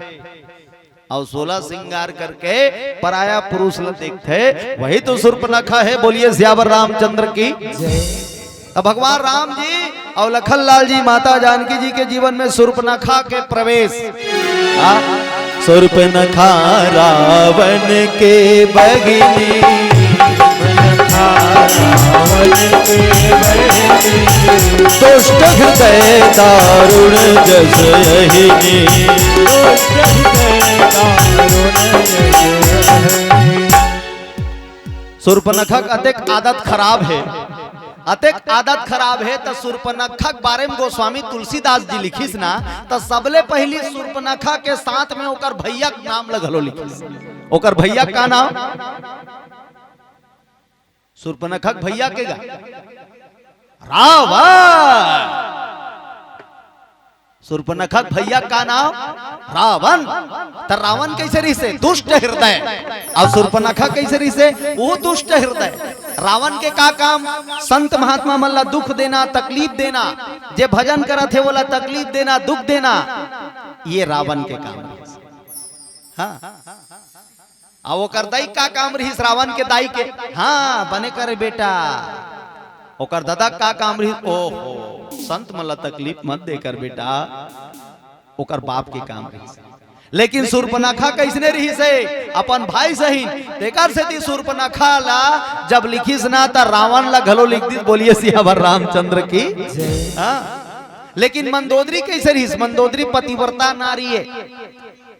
अउ सोला सिंगार करके पराया पुरुष ल देखथे, वही तो सूर्पनखा हे। बोलिए सियावर रामचंद्र की। जय। त भगवान राम जी अउ लखन लाल जी, माता जानकी जी के जीवन में सूर्पनखा के प्रवेश। हाँ? सूर्पनखा रावण के बहिनी। दुष्ट हृदय दारुण जस अहिनी। सूर्पनखा के अतेक आदत खराब हे, अतेक आदत खराब हे, त सूर्पनखा के बारे में गोस्वामी तुलसीदास जी लिखिस ना, त सबले पहिली सूर्पनखा के साथ में ओकर भैया के नाम ल घलो लिखिस। ओकर भैया का नाम? सूर्पनखा के भैया के गा? रावण। सूर्पनखा के भैया का नाम? रावण। त रावण कैसे रहिसे? दुष्ट हृदय। अउ सूर्पनखा कैसे रहिसे? वो दुष्ट हृदय। रावण के का काम? संत महात्मा मन ला दुख देना, तकलीफ देना, जे भजन करत हे, ओला तकलीफ देना, दुख देना, ये रावण के काम रहिसे। हाँ। अउ ओकर दाई का काम रहिस रावण के दाई के? हाँ, बने करे बेटा। ओकर ददा का काम रहिस? ओहो, संत मन ला तकलीफ मत दे कर बेटा। ओकर बाप के काम रहिस। लेकिन सूर्पनखा कइसने रहिस हे? अपन भाई सही। तेकर सेती सूर्पनखा ला जब लिखिस ना, त रावण ला घलो लिख दिस। बोलिए सियावर रामचंद्र की। जय। हाँ। लेकिन मंदोदरी कइसे रहिस? मंदोदरी पतिव्रता नारी हे।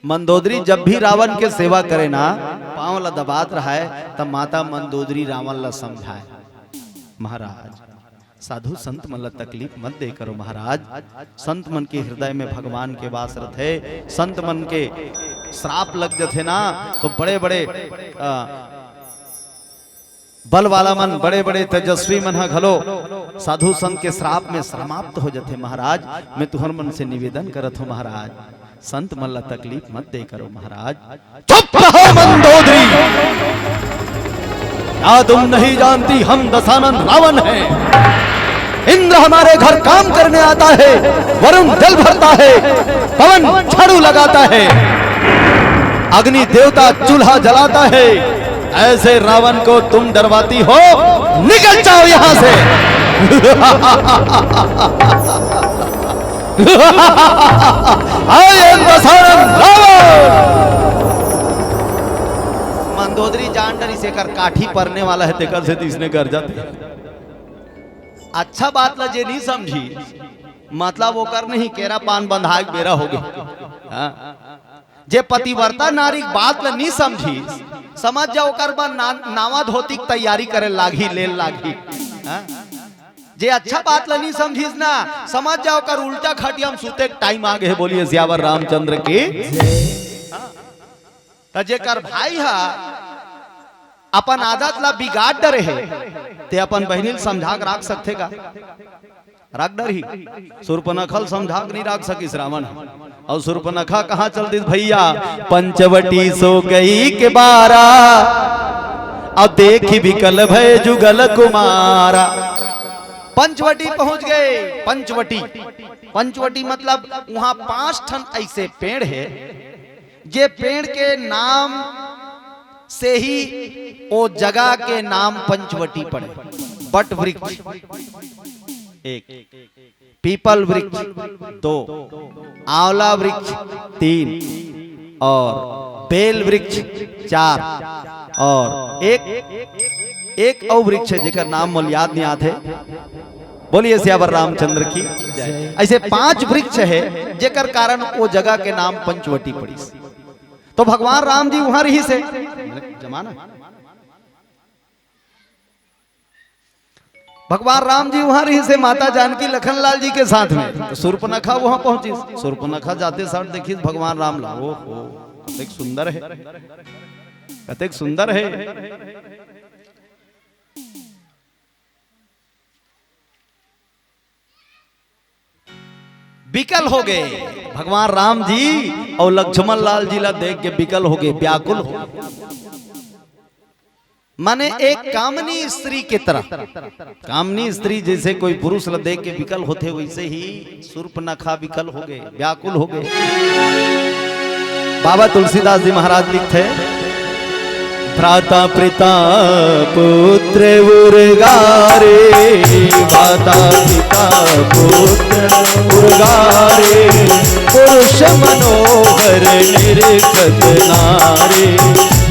मंदोदरी जब भी रावण के सेवा करे ना, पांव ला दबात रहय, त माता मंदोदरी रावण ला समझाय, महाराज, साधु संत मन ला तकलीफ मत दे करो महाराज। संत मन के हृदय में भगवान के वास रथे। संत मन के श्राप लग जथे ना, तो बड़े-बड़े, अ, बल वाला मन, बड़े-बड़े तेजस्वी मन ह घलो साधु संत के श्राप में समाप्त हो जथे। महाराज, मैं तुहर मन से निवेदन करत हूँ महाराज, संत मन ला तकलीफ मत दे करो महाराज। चुप रहो मंदोदरी, क्या तुम नहीं जानती हम दशानन रावण हैं? इंद्र हमारे घर काम करने आता है, वरुण जल भरता है, पवन झाड़ू लगाता है, अग्नि देवता चूल्हा जलाता है। ऐसे रावण को तुम डरवाती हो, निकल जाओ यहाँ से। हाय दशानन रावण। मंदोदरी जान डरिस एकर काठी परने वाला हे, तेकर सेती इसने गरजत हे। अच्छा बात ला जे नहीं समझी, मतलब ओकर नहीं, केरा पान बंधाय के बेरा हो गे। हाँ। जे पतिव्रता नारी के बात ल नी समझिस, समझ जा ओकर बर ना-, नावा धोती के तैयारी करे लागही, ले लागही। हाँ? जे अच्छा बात ल नी समझिस ना, समझ जा ओकर उल्टा खटिया में सूते के टाइम आ गे हे। बोलिए सियावर रामचंद्र की। हाँ? त जेकर भाई ह अपन आदत ला बिगाड़ डरे हे, ते अपन बहिनी ल समझा के राख सकथे का? राख डरही। सूर्पनखा ल समझा के नहीं राख सकिस रावण। अउ सूर्पनखा कहाँ चल दिस भैया? पंचवटी सो गई के बारा, अब देखि बिकल भय जुगल कुमारा। पंचवटी पहुंच गे। पंचवटी, पंचवटी मतलब वहां पांच ठन ऐसे पेड़ हे, जे पेड़ के नाम से ही ओ जगह के नाम पंचवटी पड़े। बट वृक्ष एक, पीपल वृक्ष दो, आंवला वृक्ष तीन, और बेल वृक्ष चार, और एक, एक अउ वृक्ष हे जेकर नाम मोला याद नहीं आत हे। बोलिए सियावर रामचंद्र की जय। ऐसे पांच वृक्ष हे, जेकर कारण वो जगह के नाम पंचवटी पड़िस। तो भगवान राम जी उहां रहिस हे, जमाना, भगवान राम जी उहां रहिस हे, माता जानकी लखन लाल जी के साथ में। तो सूर्पनखा उहां पहुंचिस। सूर्पनखा जाते साथ देखिस भगवान राम ला, ओहो, कतेक सुंदर हे, कतेक सुंदर हे। बिकल हो गे भगवान राम जी, अउ लक्ष्मण लाल जी ला देख के बिकल हो गे, व्याकुल हो गे। माने एक कामनी स्त्री के तरह, कामनी स्त्री जैसे कोई पुरुष ला देख के बिकल होथे, वैसे ही सूर्पनखा बिकल हो गे, व्याकुल हो गे। बाबा तुलसीदास जी महाराज लिखथे, भ्राता पिता पुत्र उर्गारे, भ्राता पिता पुत्र उर्गारे, पुरुष मनोहर निरखत नारे,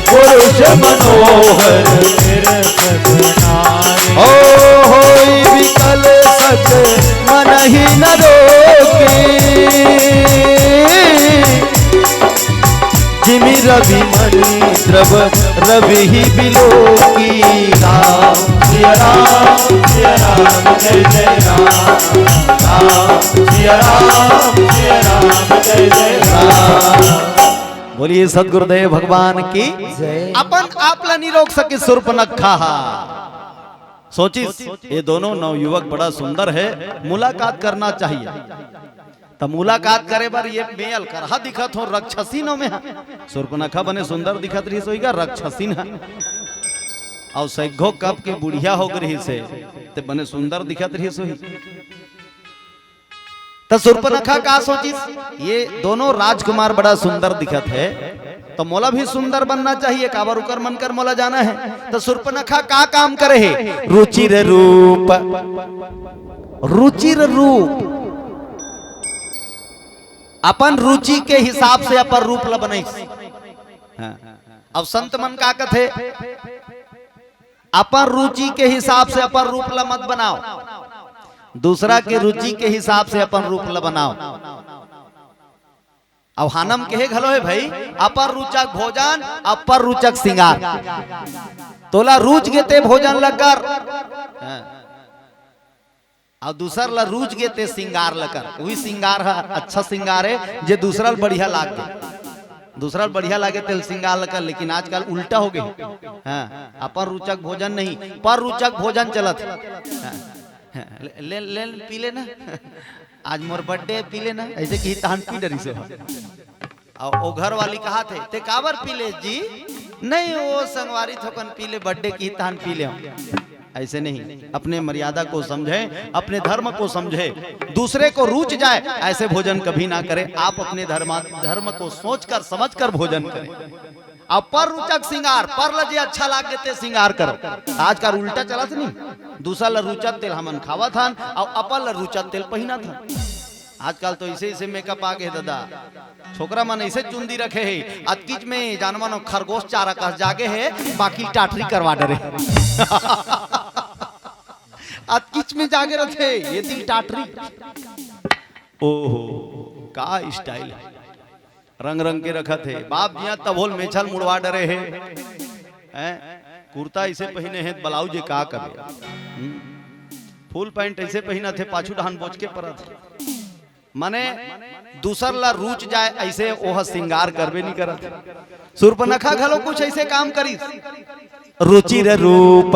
पुरुष मनोहर निरखत नारे। ओ होई विकल सत मनहि न रोके, जिमि रवि मणि द्रव रवि ही बिलोकी। राम सिया राम सिया राम जय जय राम, राम सिया राम सिया राम जय जय राम। बोलिए सतगुरुदेव भगवान की। जय। अपन आप ला नहीं रोक सके सूर्पनखा। सोचिस, ये दोनों नवयुवक बड़ा सुंदर हे, मुलाकात करना चाहिए। त मुलाकात करे बर ये में अलकरहा दिखत हों, रक्षसिन हों में। सूर्पनखा बने सुंदर दिखत रहिस होही गा, रक्षसिन हे। अउ सैघो कब के बुढ़िया हो गे रहिस हे, ते बने सुंदर दिखत रहिस होही। त सूर्पनखा का सोचिस, ये दोनों राजकुमार बड़ा सुंदर दिखत हे, त मोला भी सुंदर बनना चाहिए, काबर उकर मन कर मोला जाना हे। त सूर्पनखा का काम करे हे, रुचिर रूप, रुचिर रूप, अपन रुचि के हिसाब से अपन रूप ला बनाइस। हाँ। अब संत मन का कथे, अपन रुचि के हिसाब से अपन रूप ला मत बनाव, दूसरा के रुचि के हिसाब से अपन रूप ला बनाव। अब हानम केहे घलो हे भाई, अपर रुचक भोजन, अपर रुचक सिंगार। तोला रुच गे ते भोजन ल कर, हाँ। अउ दूसर ल रुच गे ते सिंगार ल कर। उही सिंगार ह अच्छा सिंगार हे, जे दूसरा ल बढ़िया लाग गे। दूसरा ल बढ़िया लागे तेल सिंगार ल कर, लेकिन आजकल उल्टा हो गे। हाँ, अपन रुचक भोजन नहीं, पर रुचक भोजन चलत हे। हाँ, हाँ, ले, ले, ले, पी लेना। आज मोर बर्थडे, पी लेना। ऐसे कही तहान पी डरिस हो। अउ ओ घर वाली कहाथे, "ते काबर पी ले जी?" "नहीं, वो संगवारी थोकन पी ले, बर्थडे की तहान पी ले।" ऐसे नहीं, अपने मर्यादा को समझे, अपने धर्म को समझे। दूसरे को रुच जाए, ऐसे भोजन कभी ना करे। आप अपने धर्मा-, धर्म को सोचकर समझकर भोजन करें। अउ पर रुचक सिंगार, पर ल जे अच्छा लाग गे ते सिंगार करो। आजकल उल्टा चलत नहीं, दूसर ल रुचत तेल हमन खावत हन, अउ अपन ल रुचत तेल पहिनत हन। आजकल तो ऐसे ऐसे मेकअप आ गे हे दादा, छोकरा मन ऐसे चुंदी रखे हे, अतकिच में जान मानो खरगोश चारा कस जागे हे, बाकी टाटरी करवा डरे। अतकिच में जागे रथे, ये दिल टाटरी। ओहो, का स्टाइल हे। रंग रंग के रखत हे। बाप जिया तभोल मेछल मुड़वा डरे हे। हैं? कुर्ता ऐसे पहिने हे, ब्लाउज का कबे। हम्म। फुल पैंट ऐसे पहिनत हे, पाछू डहान बोच के परत हे। माने दूसर ला रुच जाए, ऐसे ओह सिंगार करबे नहीं करत। सूर्पनखा घलो कुछ ऐसे काम करिस। रुचिर रूप,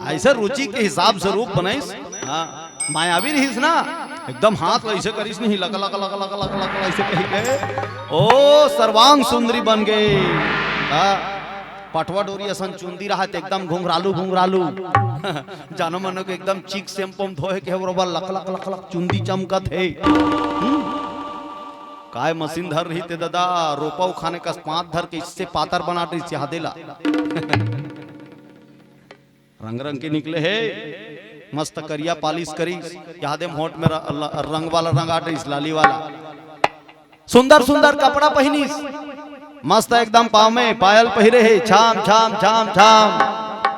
ऐसे रुचि के हिसाब से रूप बनाइस। हाँ, मायावी रहिस ना, एकदम हाथ ला ऐसे करिस नहीं, लक, लक, लक, ऐसे कही के, ओ, सर्वांग सुंदरी बन गे। हाँ, पटवा डोरी असन चुंदी रहत, एकदम घुंघरालू, घुंघरालू। जानो मनो के एकदम चीक shampoo म धोए के हे, बरोबर लक, लक, लक, लक, चुंदी चमकत हे। हम्म? काय मशीन धर रही ते ददा, रोपा उखाने कस पात धर के इससे पातर बना रही चाहदे ला। रंग रंग के निकले हे, मस्त करिया पालिश करी, चाहदे होंठ में र-, ल-, रंग वाला रंगा रही, लाली वाला। सुंदर सुंदर कपड़ा पहिनिस, मस्त एकदम पाँव में पायल पहिरे हे, छाम छाम छाम छाम,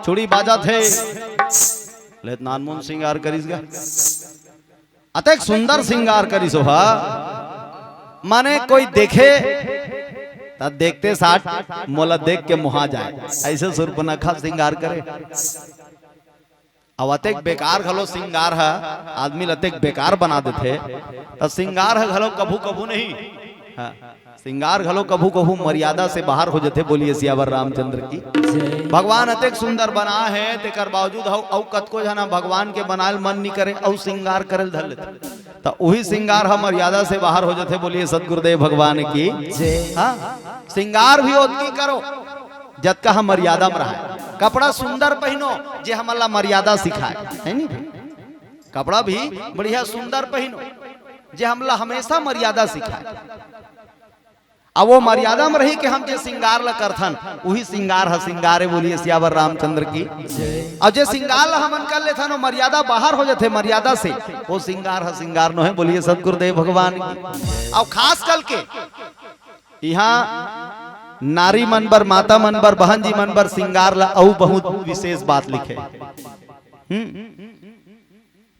चूड़ी बाजत हे। ले त नानमुन सिंगार करिस गा। अतेक सुंदर श्रृंगार करिस ओहा, माने कोई देखे त देखते साठ मोला देख के मोहा जाए, ऐसे सुर्पनखा श्रृंगार करे। अब अतेक बेकार घलो श्रृंगार ह, आदमी ल अतेक बेकार बना देथे, त श्रृंगार ह घलो कभू कभू नहीं। हाँ, श्रृंगार घलो कभू कभू मर्यादा से बाहर हो जथे। बोलिए सियावर रामचंद्र की। भगवान अतेक सुंदर बना है, तेकर बावजूद हव अउ कतको झन ह भगवान के बनाए ल मन नी करे, अउ श्रृंगार करे ल धर लेथे, त उही श्रृंगार ह मर्यादा से बाहर हो जथे। बोलिए सतगुरुदेव भगवान की। हाँ, श्रृंगार भी ओतकी करो जतका ह मर्यादा म रहाय। कपड़ा सुंदर पहिनो, जे हमन ला मर्यादा सिखाए, है नी? कपड़ा भी बढ़िया सुंदर पहिनो, जे हमला हमेशा मर्यादा सिखाए। अब वो मर्यादा म रही के हम जे श्रृंगार ला करथन, उही श्रृंगार ह श्रृंगार ए। बोलिए सियावर रामचंद्र की। अउ जे श्रृंगार ला हमन कर लेथन, वो मर्यादा बाहर हो जथे, मर्यादा से वो श्रृंगार ह श्रृंगार नोहे। बोलिए सतगुरुदेव भगवान की। अउ खास करके इहाँ नारी मन बर, माता मन बर, बहन जी मन बर श्रृंगार ला अउ बहुत विशेष बात लिखे। हम्म,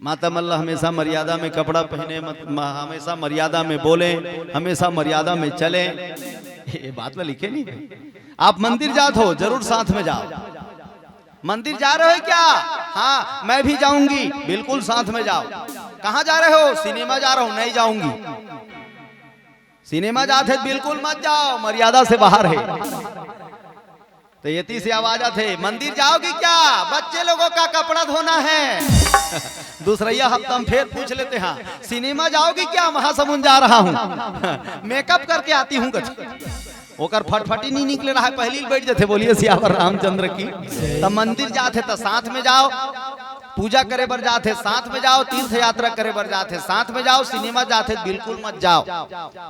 माता मन ला हमेशा मर्यादा में कपड़ा पहने, मत-, म-, हमेशा मर्यादा में बोले, हमेशा मर्यादा में चले। ये बात ला लिखे नहीं। आप मंदिर जात हो, जरूर साथ में जाओ। मंदिर जा रहे हो क्या? हाँ, मैं भी जाऊंगी। बिल्कुल साथ में जाओ। कहाँ जा रहे हो? सिनेमा जा रहा हूँ। नहीं जाऊंगी। सिनेमा जात है, बिल्कुल मत जाओ, मर्यादा से बाहर है। तो ये तीसरी आवाज आते, मंदिर जाओगी क्या? बच्चे लोगों का कपड़ा धोना है। दूसरैया हफ्ता में फिर पूछ लेते हैं, सिनेमा जाओगी क्या? महासमुंद जा रहा हूँ। मेकअप करके आती हूँ कछ। ओकर फटफटी नहीं निकले रहा, पहली बैठ जाते। बोलिए सियावर रामचंद्र की। तब मंदिर जाते तो साथ में जाओ, पूजा करे बर जाते साथ में जाओ, तीर्थ यात्रा करे बर जाते साथ में जाओ, सिनेमा जाते बिल्कुल मत जाओ।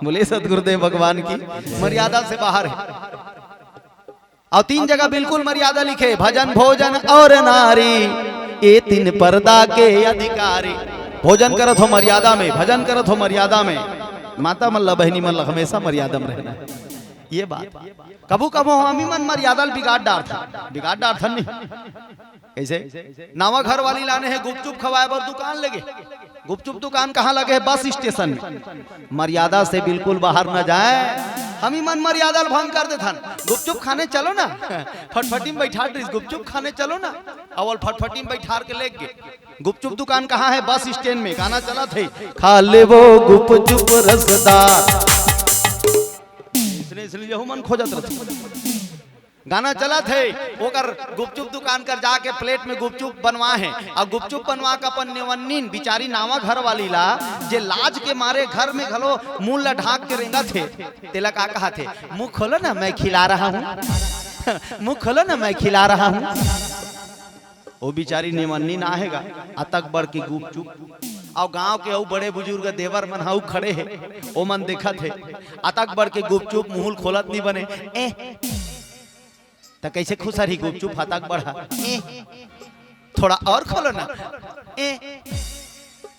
बोलिए सतगुरुदेव भगवान की। मर्यादा से बाहर है। अउ तीन जगह बिल्कुल मर्यादा लिखे, भजन भोजन और नारी, ये तीन पर्दा के अधिकारी। भोजन करत हो मर्यादा में, भजन करत हो मर्यादा में। माता मन ला, बहिनी मन ला हमेशा मर्यादा में रहना है। ये बात। कभू कभू हमी मन मर्यादा ल बिगाड़ डारथन, बिगाड़ डारथन नहीं। कैसे? नावा घर वाली लाने है गुपचुप खवाए बर दुकान लगे। गुपचुप दुकान कहाँ लगे है? बस स्टेशन में। मर्यादा से बिल्कुल बाहर न जाए। हमी मन मर्यादा ल भंग कर देथन। गुपचुप खाने चलो ना। फटफटी में बैठा दीस, गुपचुप खाने चलो ना। अउ फटफटी में बैठार के लेग गे। गुपचुप दुकान कहाँ है? बस स्टैंड में। गाना चलत है, खा लेबो गुपचुप रसदार। इसने इसलिए यहू मन खोजत रहते। गाना चलत है, ओकर गुपचुप दुकान कर जाके प्लेट में गुपचुप बनवा है, अउ गुपचुप बनवा के अपन नेवन्निन बिचारी नावा घर वाली ला, जे लाज के मारे घर में घलो मुंह ला ढांक के रेंगत हे, तेला का कहा थे, मुंह खोलो ना, मैं खिला रहा हूँ। मुंह खोलो ना, मैं खिला रहा हूँ। ओ बिचारी नेवन्निन आहे गा, अतक बड़ के गुपचुप। अउ गांव के अउ बड़े बुजुर्ग देवर मन हा अउ खड़े हे, ओ मन देखत हे, अतक बड़ के गुपचुप मुंह ल खोलत नी बने। ए, त कैसे खुसरही गुपचुप अतक बड़ हा? ए, थोड़ा और खोलो ना। ए,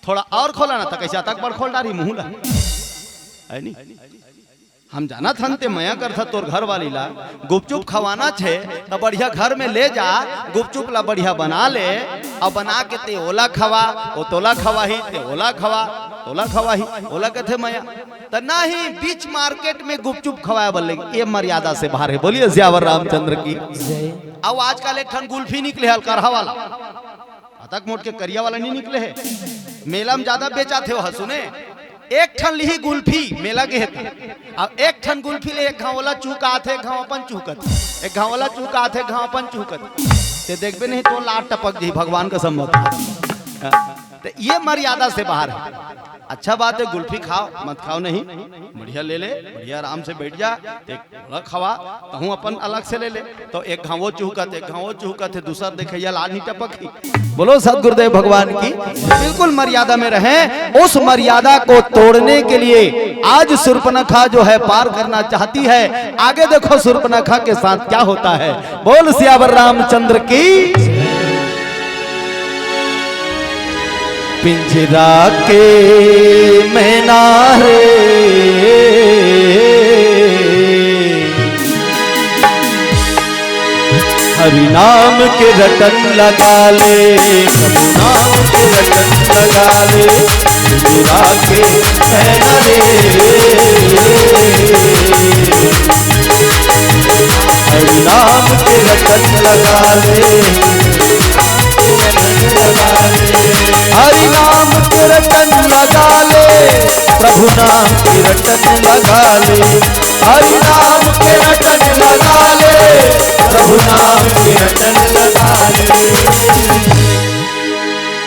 थोड़ा और खोला ना, त कैसे अतक बड़ खोल डारी मुंह ला? है नी? हम जानत हन ते मया करथस तोर घर वाली ला, गुपचुप खवाना छे त बढ़िया घर में ले जा, गुपचुप ला बढ़िया बना ले, अउ बना के ते ओला खवा, ओ तोला खवाही, ते ओला खवा, तोला खवाही, ओला कथे मया। त नहीं, बीच मार्केट में गुपचुप खवाए बर लेगे, ये मर्यादा से बाहर है। बोलिए सियावर रामचंद्र की। अउ आजकल एक ठन गुल्फी निकले हे अलकरहा वाला, अतक मोट के करिया वाला नहीं निकले हे, मेला में ज्यादा बेचाथे ओहा, सुने। एक ठन लिही गुल्फी मेला गे हे त, अउ एक ठन गुल्फी ले एक घांव ओला चुहकाथे, एक घांव अपन चुहकत, एक घांव ओला चुहकाथे, एक घांव अपन चुहकत। ते देखबे नहीं तो लात टपक जाही, भगवान कसम बता। त ये मर्यादा से बाहर है। अच्छा बात है, गुल्फी खाओ, मत खाओ नहीं, बढ़िया ले ले, बढ़िया आराम से बैठ जा, ते ओला खवा, तहूं अपन अलग से ले ले। तो एक घांव ओ चुहकत, एक घांव ओ चुहकत हे, दूसर देखइया लात नहीं टपकही। बोलो सतगुरुदेव भगवान की। बिल्कुल मर्यादा में रहें। उस मर्यादा को तोड़ने के लिए आज सुर्पनखा जो है पार करना चाहती है। आगे देखो सुर्पनखा के साथ क्या होता है। बोल सियावर रामचंद्र की। पिंजरा के मैना रे, हरि नाम के रटन लगा ले, प्रभु नाम के रटन लगा ले, मेरा के कहना रे। हरि नाम के रटन लगा ले, हरि नाम के रटन लगा ले, प्रभु नाम के रटन लगा ले, हरि नाम के रटन लगा ले, प्रभु नाम के रटन लगा ले।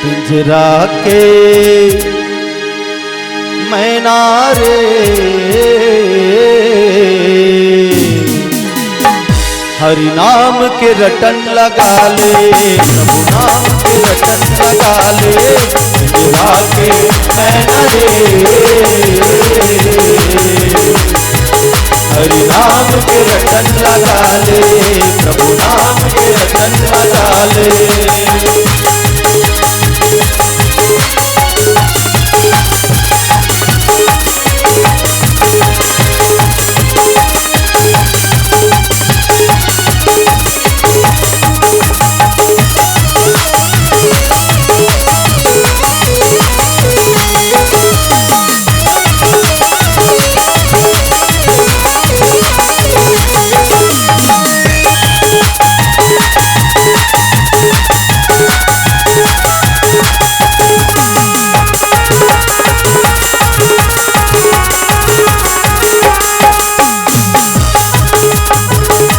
पिंजरा के मैना रे, हरि नाम के रटन लगा ले, प्रभु नाम के रटन लगा ले, पिंजरा के मैना रे। हरि नाम के रटन लगा ले, प्रभु नाम के रटन लगा ले।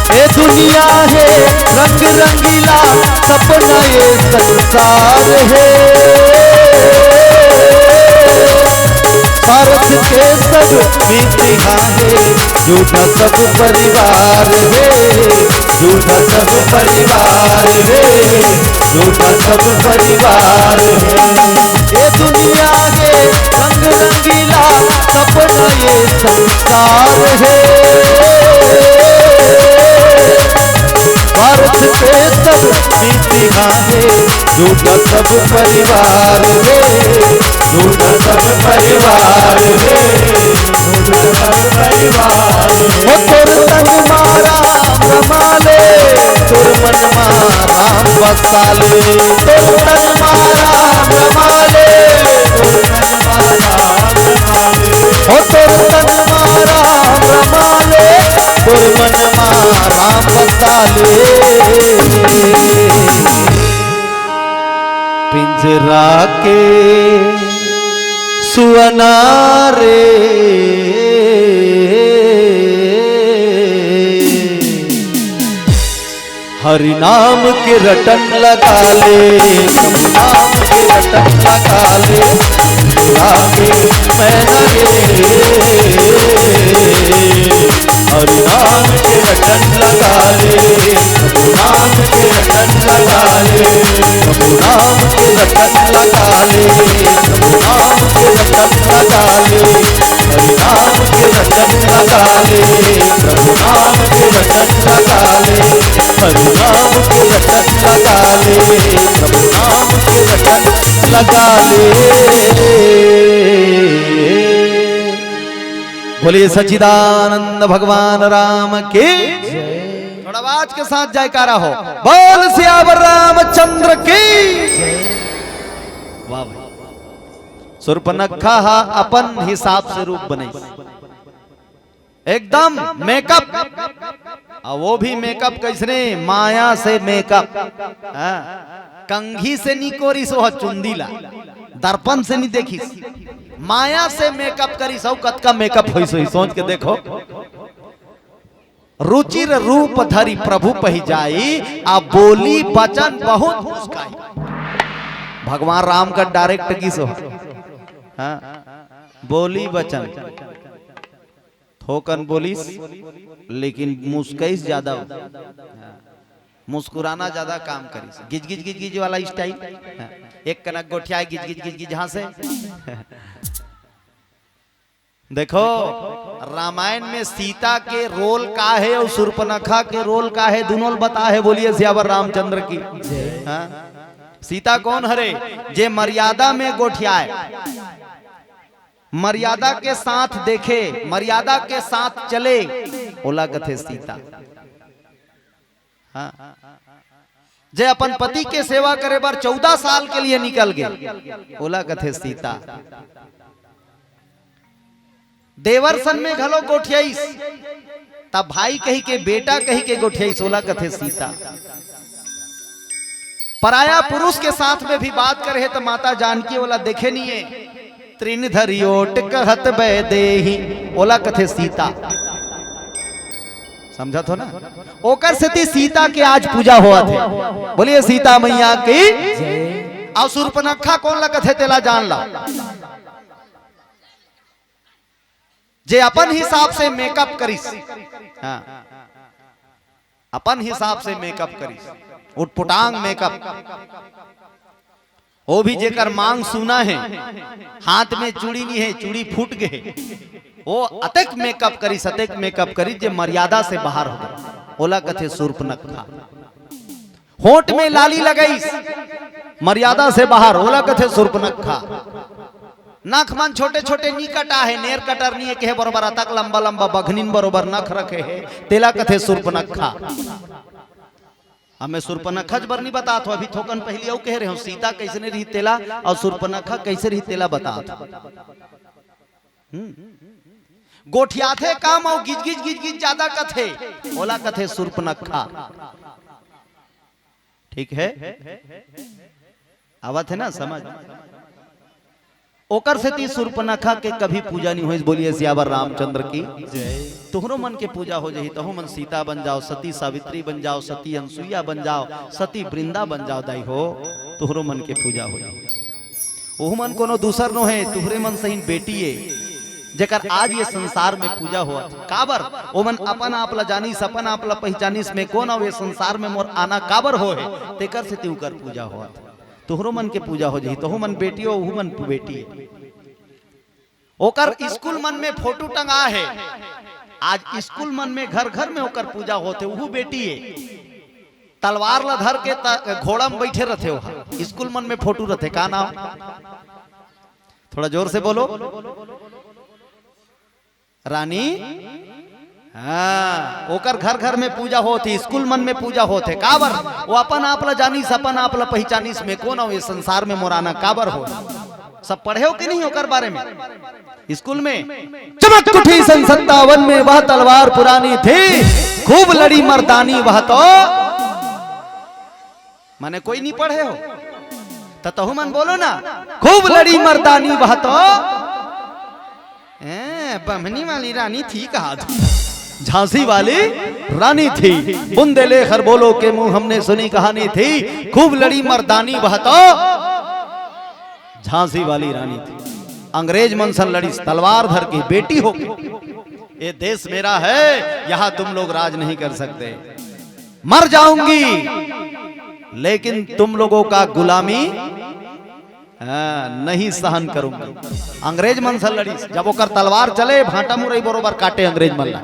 ए दुनिया हे रंग रंगीला, सपना ये संसार हे। स्वार्थ के सब मीत यहाँ हे, झूठा सब परिवार हे, झूठा सब परिवार हे, झूठा सब परिवार हे। ये दुनिया के रंग रंगीला, सपना ये संसार हे। स्वार्थ के सब मीत यहाँ हे, झूठा सब परिवार हे, झूठा सब परिवार हे, झूठा सब परिवार हे। ओ तोर तन मा राम रमा ले, तोर मन मा राम बसा ले। तोर तन मा राम रमा ले, तोर मन मा राम रमा ले। ओ तोर तन मा राम रमा ले, तोर मन मा राम बसा ले। पिंजरा के सुअना रे, हरि नाम के रटन लगा ले, प्रभु नाम के रटन लगा ले, पिंजरा के मैना रे। हरि नाम के रटन लगा ले, प्रभु नाम के रटन लगा ले, प्रभु नाम के रटन लगा ले, प्रभु नाम के रटन लगा ले। हरि नाम के रटन लगा ले, प्रभु नाम के रटन लगा ले। हरि नाम के रटन लगा ले, प्रभु नाम के रटन लगा ले। बोलिए सच्चिदानंद भगवान राम की। थोड़ा आवाज के साथ जयकारा हो। बोल सियावर रामचंद्र की। वाह भाई। शूर्पणखा हा अपन हिसाब से रूप बनाइस, एकदम मेकअप। अउ वो भी मेकअप कइसने? माया से मेकअप। हाँ। कंघी से नी कोरिस वो चुंदी ला, दर्पण से नी देखिस, माया से मेकअप करिस। अउ कतका मेकअप होइस होही, सोच के देखो। रुचिर रूप धरि प्रभु पहिं जाई, आ बोली बचन बहुत मुस्काई। भगवान राम का डायरेक्ट किस हो? हाँ, बोली बचन थोकन बोलिस, लेकिन मुस्कइस ज्यादा हो। हाँ, मुस्कुराना ज्यादा काम करिस। गिज गिज गिज गिज वाला स्टाइल। हाँ, एक कनक गोठियाए गिज गिज गिज गिज हाँसे। देखो, रामायण में सीता के रोल का हे अउ शूर्पणखा के रोल का हे, दुनों ल बता हे। बोलिए सियावर रामचंद्र की। हाँ? सीता कौन हरे? जे मर्यादा में गोठियाए, मर्यादा के साथ देखे, मर्यादा के साथ चले, ओला कथे सीता। हाँ। जे अपन पति के सेवा करे बर चौदह साल के लिए निकल गे, ओला कथे सीता। देवर सन में घलो गोठियाइस, तब भाई कहि के, बेटा कहि के गोठियाइस, ओला कथे सीता। पराया पुरुष के साथ में भी बात करे हे त माता जानकी ओला देखे नहीं है। तृण धरि ओट कहत बैदेही, ओला कथे सीता। समझत हो ना? ओकर सेती सीता के आज पूजा होवत हे। बोलिए सीता मैया की। अउ सुर्पनखा कोन ला कथे तेला जान ला। जे अपन हिसाब से मेकअप करिस, हाँ, अपन हिसाब से मेकअप करिस, उटपुटांग मेकअप, वो भी जेकर मांग सूना हे, हाथ में चूड़ी नहीं है, चूड़ी फूट गए, वो अतेक मेकअप करिस, अतेक मेकअप करिस जे मर्यादा से बाहर हो गे, ओला कथे सुर्पनखा। होंठ में लाली लगाइस, मर्यादा से बाहर, ओला कथे सुर्पनखा। नख मन छोटे छोटे नी कटा हे, नेर कटर नी हे, कहे बरोबर अतक लंबा लंबा बघनिन बरोबर नख रखे हे, तेला कथे सुर्पनखा। अब मैं सुर्पनखा बर नी बतात हों, अभी थोकन पहिली अउ कहे रहे हों, सीता कइसने रही तेला अउ सुर्पनखा कइसे रही तेला बतात हों। हम्म। गोठियाथे कम अउ गिजगिज गिजगिज ज्यादा कथे, ओला कथे सुर्पनखा। ठीक है, आवत है ना समझ? ओकर सेती सुर्पनखा के कभी पूजा नहीं होइस। बोलिए सियावर रामचंद्र की। तुहरो मन के पूजा हो जाही, तहु मन सीता बन जाओ, सती सावित्री बन जाओ, सती अनसुईया बन जाओ, सती वृंदा बन जाओ, दाई हो, तुहरो मन के पूजा हो जाही। ओहू मन कोनो दूसर नो हे, तुहरे मन सहीन बेटी ए, जेकर आज ये संसार में पूजा होवत। काबर? ओमन अपन आप ला जानिस, अपन आप ला पहिचानिस, मैं कोन अउ ये संसार में मोर आना काबर हो हे, तेकर सेती उकर पूजा होवत। तुहरो मन के पूजा हो जाही, तहू मन बेटी हो, ओहू मन बेटी ए। ओकर स्कूल मन में फोटो टंगा हे। आज स्कूल मन में, घर घर में ओकर पूजा होथे, उहू बेटी ए। तलवार ला धर के त-, घोड़ा में बैठे रथे ओहा। स्कूल मन में फोटो रथे, का नाम? थोड़ा जोर से बोलो। रानी, हाँ, ओकर घर घर में पूजा होथे, स्कूल मन में पूजा होथे। काबर? वो अपन आप ला जानिस, अपन आप ला पहिचानिस, मैं कोन अउ ये संसार में मोर आना काबर हो। सब पढ़े हो कि नहीं ओकर बारे में? स्कूल में चमक उठी सन सत्तावन में, वह तलवार पुरानी थी, खूब लड़ी मर्दानी वह तो। माने कोई नहीं पढ़े हो, त तहू मन बोलो ना, खूब लड़ी मर्दानी वह तो। ए, बमनी वाली रानी थी कहा थी। झांसी वाली रानी थी। बुंदेलेखर बोलो के मुंह हमने सुनी कहानी थी, खूब लड़ी मर्दानी वह तो। झांसी वाली रानी थी, अंग्रेज मन सन लड़ीस, तलवार धर के, बेटी हो। ये देश मेरा है, यहाँ तुम लोग राज नहीं कर सकते। मर जाऊंगी, लेकिन तुम लोगों का गुलामी, हाँ, नहीं सहन करूंगी। अंग्रेज मन से लड़ीस, जब ओकर तलवार चले, भांटा मुरई बरोबर काटे अंग्रेज मन ला।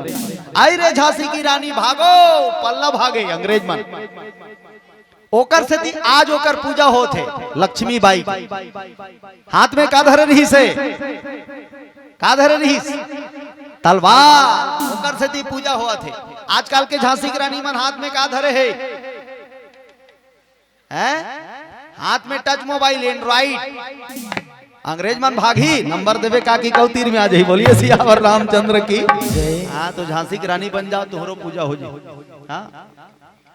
आई रे झांसी की रानी, भागो, पल्ला भागे अंग्रेज मन। ओकर सेती आज ओकर पूजा होत हे, लक्ष्मी बाई के। हाथ में का धरे रहिस हे? का धरे रहिस? तलवार। ओकर सेती पूजा होत हे। आजकल के झांसी के रानी मन हाथ में का धरे हे? हैं? हाथ में टच मोबाइल, एंड्रॉइड। अंग्रेज मन भागही, नंबर देवे का कि कऊ तीर में आ जाही। बोलिए सियावर रामचंद्र की। हाँ, तो झांसी की रानी बन जाओ, तुहरो पूजा हो जाए। हाँ?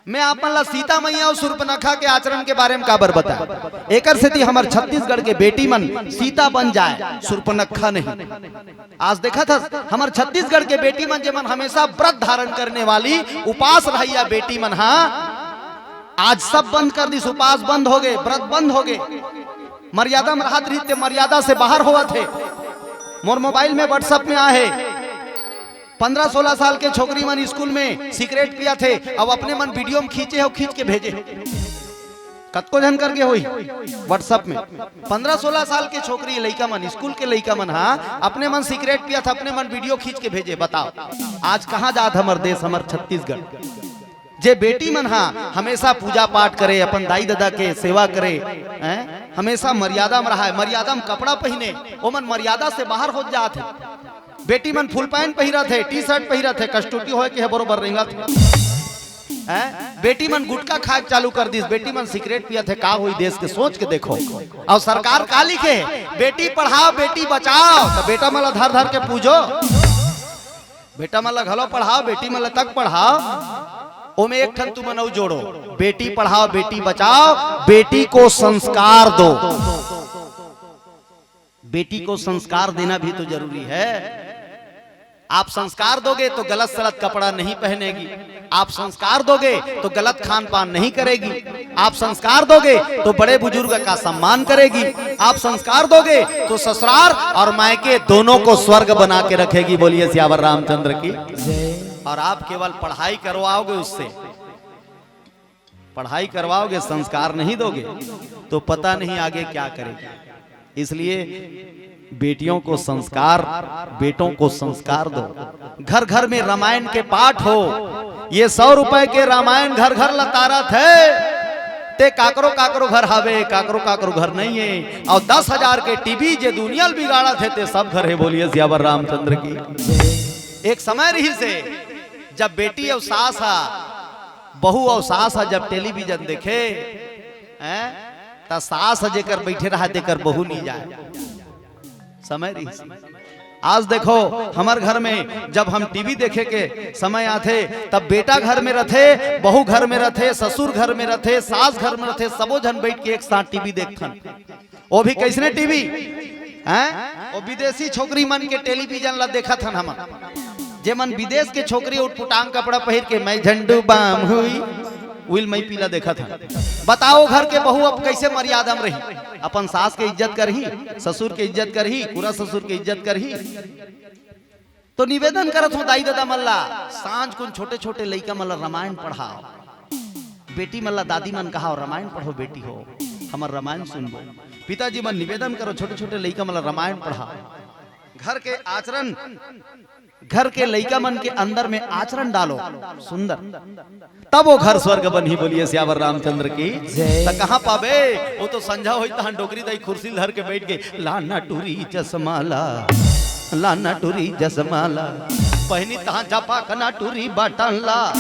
मैं आप मन ला सीता मैया अउ सुर्पनखा के आचरण के बारे में काबर बता। एकर सेती हमर छत्तीसगढ़ के बेटी मन सीता बन जाए, सुर्पनखा नहीं। आज देखत हस, हमर छत्तीसगढ़ के बेटी मन, जेमन हमेशा व्रत धारण करने वाली, उपास रहइया बेटी मन, हाँ, आज सब बंद कर दिस, उपास बंद हो गए, व्रत बंद हो गए। मर्यादा में रहत रहिस ते मर्यादा से बाहर होवत हे। मोर मोबाइल में WhatsApp में आहे, पन्द्रह सोलह साल के छोकरी मन स्कूल में सिगरेट पियत हे, अब अपने मन वीडियो में खींचे हे, खींच के भेजे हे। कतको झन करके होही WhatsApp में। पन्द्रह सोलह साल के छोकरी, लइका मन, स्कूल के लइका मन, हाँ, अपने मन सिगरेट पियत हे, अपने मन वीडियो खींच के भेजे। बताओ, आज कहाँ जात हमर देश, हमर छत्तीसगढ़? जे बेटी मन हा हमेशा पूजा पाठ करे, अपन दाई ददा के सेवा करे, हैं? हमेशा मर्यादा में रहा, मर्यादा में कपड़ा पहिने, ओमन मर्यादा से बाहर हो जात हे। बेटी मन फुल पैंट पहिरत हे, टी शर्ट पहिरत हे, कस्तूरी होय के हे, बरोबर रेंगत हे। हैं? बेटी मन गुटखा खाए चालू कर दिस, बेटी मन सिगरेट पियत हे, का होई देश के, सोच के देखो। अउ सरकार का लिखे, बेटी पढ़ाओ, बेटी बचाओ, त बेटा मन ला धर धर के पूजो। बेटा मन ला घलो पढ़ाओ, बेटी मन ला तक पढ़ाओ। ओमे एक ठन तुमन अउ जोड़ो, बेटी पढ़ाओ, बेटी बचाओ, बेटी को संस्कार दो। बेटी को संस्कार देना भी तो जरूरी है। आप संस्कार दोगे तो गलत सलत कपड़ा नहीं पहनेगी, आप संस्कार दोगे तो गलत खान पान नहीं करेगी, आप संस्कार दोगे तो बड़े बुजुर्ग का सम्मान करेगी, आप संस्कार दोगे तो ससुराल और मायके दोनों को स्वर्ग बना के रखेगी। बोलिए सियावर रामचंद्र की। और आप केवल पढ़ाई करवाओगे उससे, पढ़ाई करवाओगे, संस्कार नहीं दोगे तो पता नहीं आगे क्या करेगी। इसलिए बेटियों को संस्कार, बेटों को संस्कार दो। घर घर में रामायण के पाठ हो। ये सौ रुपए के रामायण घर घर लतारत हे, ते काकरो काकरो घर हावे, काकरो काकरो घर नहीं है। और दस हजार के टीवी जे दुनिया ल बिगाड़त हे, ते सब घर है। बोलिए सियावर रामचंद्र की। एक समय रहिसे, जब बेटी अउ सास हा, बहू अउ सास हा जब टेलीविजन देखे, हैं, त सास जेकर बैठे रहा, तेकर बहू नहीं जाए। समय रहिसे। आज देखो, हमर घर में जब हम टीवी देखे के समय आथे, तब बेटा घर में रथे, बहू घर में रथे, ससुर घर में रथे, सास घर में रथे, सबो झन बैठ के एक साथ टीवी देखथन। वो भी कैसने टीवी? हैं? वो विदेशी छोकरी मन के टेलीविजन ला देखत हन हमन, जेमन विदेश के छोकरी उटपुटांग कपड़ा पहिर के "मैं झंडू बाम हुई, उइल मैं पीला" देखत हन। बताओ, घर के बहू अब कैसे मर्यादा में रही? अपन सास के इज्जत करही, ससुर के इज्जत करही, पूरा ससुर के इज्जत करही। तो निवेदन करत हूँ दाई ददा मन ला, सांझ कुन छोटे छोटे लइका मन ला रामायण पढ़ाओ। बेटी मन ला दादी मन कहाओ, "रामायण पढ़ो बेटी हो, हमर रामायण सुनबो।" पिताजी मन निवेदन करो, छोटे छोटे लइका मन ला रामायण पढ़ाओ। घर के आचरण, घर के लइका मन के अंदर में आचरण डालो सुंदर, तब वो घर स्वर्ग बनही। बोलिए सियावर रामचंद्र की। जय। त कहाँ पाबे? वो तो संझा होई तहाँ डोकरी दाई खुर्सी धर के बैठ के, "लाना टूरी चश्मा ला, लाना टूरी चश्मा ला, पहनी तहाँ जपा कना टूरी बटन ला।"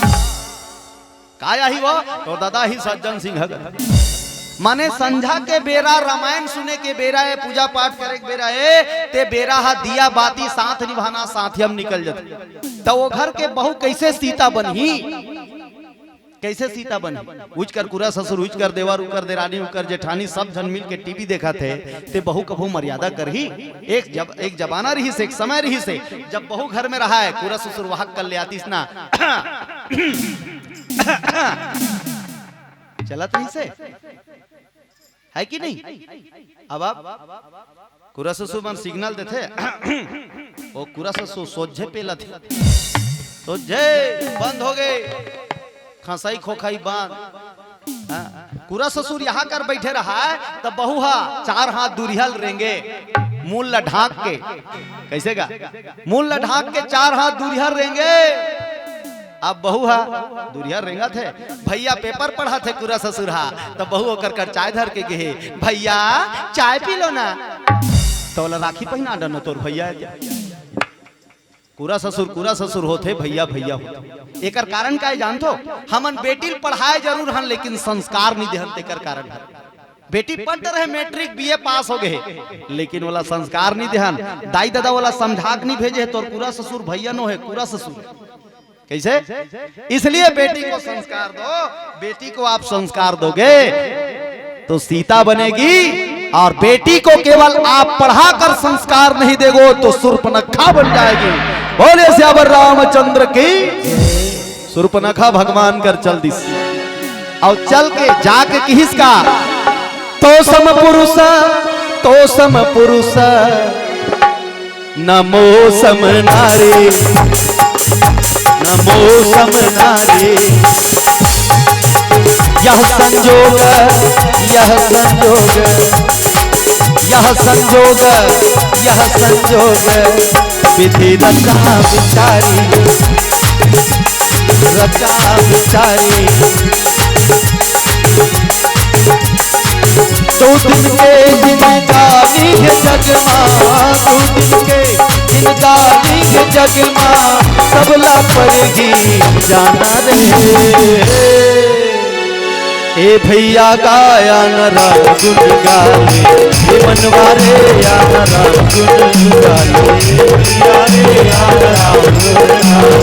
काय आही वो? तो दादा ही सज्जन सिंह हगत। माने संझा के बेरा, रामायण सुने के बेरा ए, पूजा पाठ करे के बेरा ए, ते बेरा हा दिया बाती साथ निभाना, साथ ही हम निकल जाते। त वो घर के बहू कैसे सीता बनही? कैसे सीता बनही? उचकर कुरा ससुर, उचकर देवर, उकर देरानी, उकर जेठानी, सब झन मिल के टीवी देखत हे, ते बहू कभू मर्यादा करही? एक जब, एक जमाना रहिसे, एक समय रहिसे, जब बहू घर में रहा है, कुरा ससुर वाहक कर ले आतिस ना, चलत रहिसे, है कि नहीं? अब आप कुरा ससुर मन सिग्नल देथे, वो कुरा ससुर सोझे पेलत हे, सोझे बंद हो गए, खसाई खोखाई बंद। हाँ, कुरा ससुर यहाँ कर बैठे रहा है, तब बहू हा चार हाथ दूरिहा ल रेंगे, मूल ला ढांक के। कैसे गा? मूल ला ढांक के चार हाथ दूरिहा रेंगे। अब बहू हा दूरिहा रेंगत हे, भैया पेपर पढ़त हे कुरा ससुर हा, त बहू ओकर कर चाय धर के गेहे, "भैया, चाय पी लो ना।" त ओला राखी पहिना डनो तोर भैया हे। कुरा ससुर, कुरा ससुर होथे, भैया, भैया होथे। एकर कारण का हे जानथो? हमन बेटी ल पढ़ाए जरूर हन, लेकिन संस्कार नहीं देहन, तेकर कारण हे। बेटी पढ़ रहे, मैट्रिक बीए पास हो गए, लेकिन ओला संस्कार नहीं देहन। दाई ददा ओला समझा के नहीं भेजे हे, तोर कुरा ससुर भैया नो हे, कुरा ससुर। कैसे? इसलिए बेटी को संस्कार दो, बेटी को आप संस्कार दोगे तो सीता बनेगी, और बेटी को केवल आप पढ़ाकर संस्कार नहीं देगो तो सूर्पनखा बन जाएगी। बोले सियावर रामचंद्र की। सूर्पनखा भगवान कर चल दिस, और चल के जाके किहिस का, "तो सम पुरुष, तो सम पुरुष, नमो सम नारी, नमो सम नारी।" यह संजोग, यह संजोग, यह संजोग, यह संजोग, विधि रचा विचारी, रचा विचारी। दो दिन के जिनगानी है जग मा, दो दिन के गानी के जग मा सबला परगी जाना रे। ए भैया गाया न राम गुन गाले, ए मनवा रे या न राम गुन गाले। ए भैया रे या न राम गुन गाले,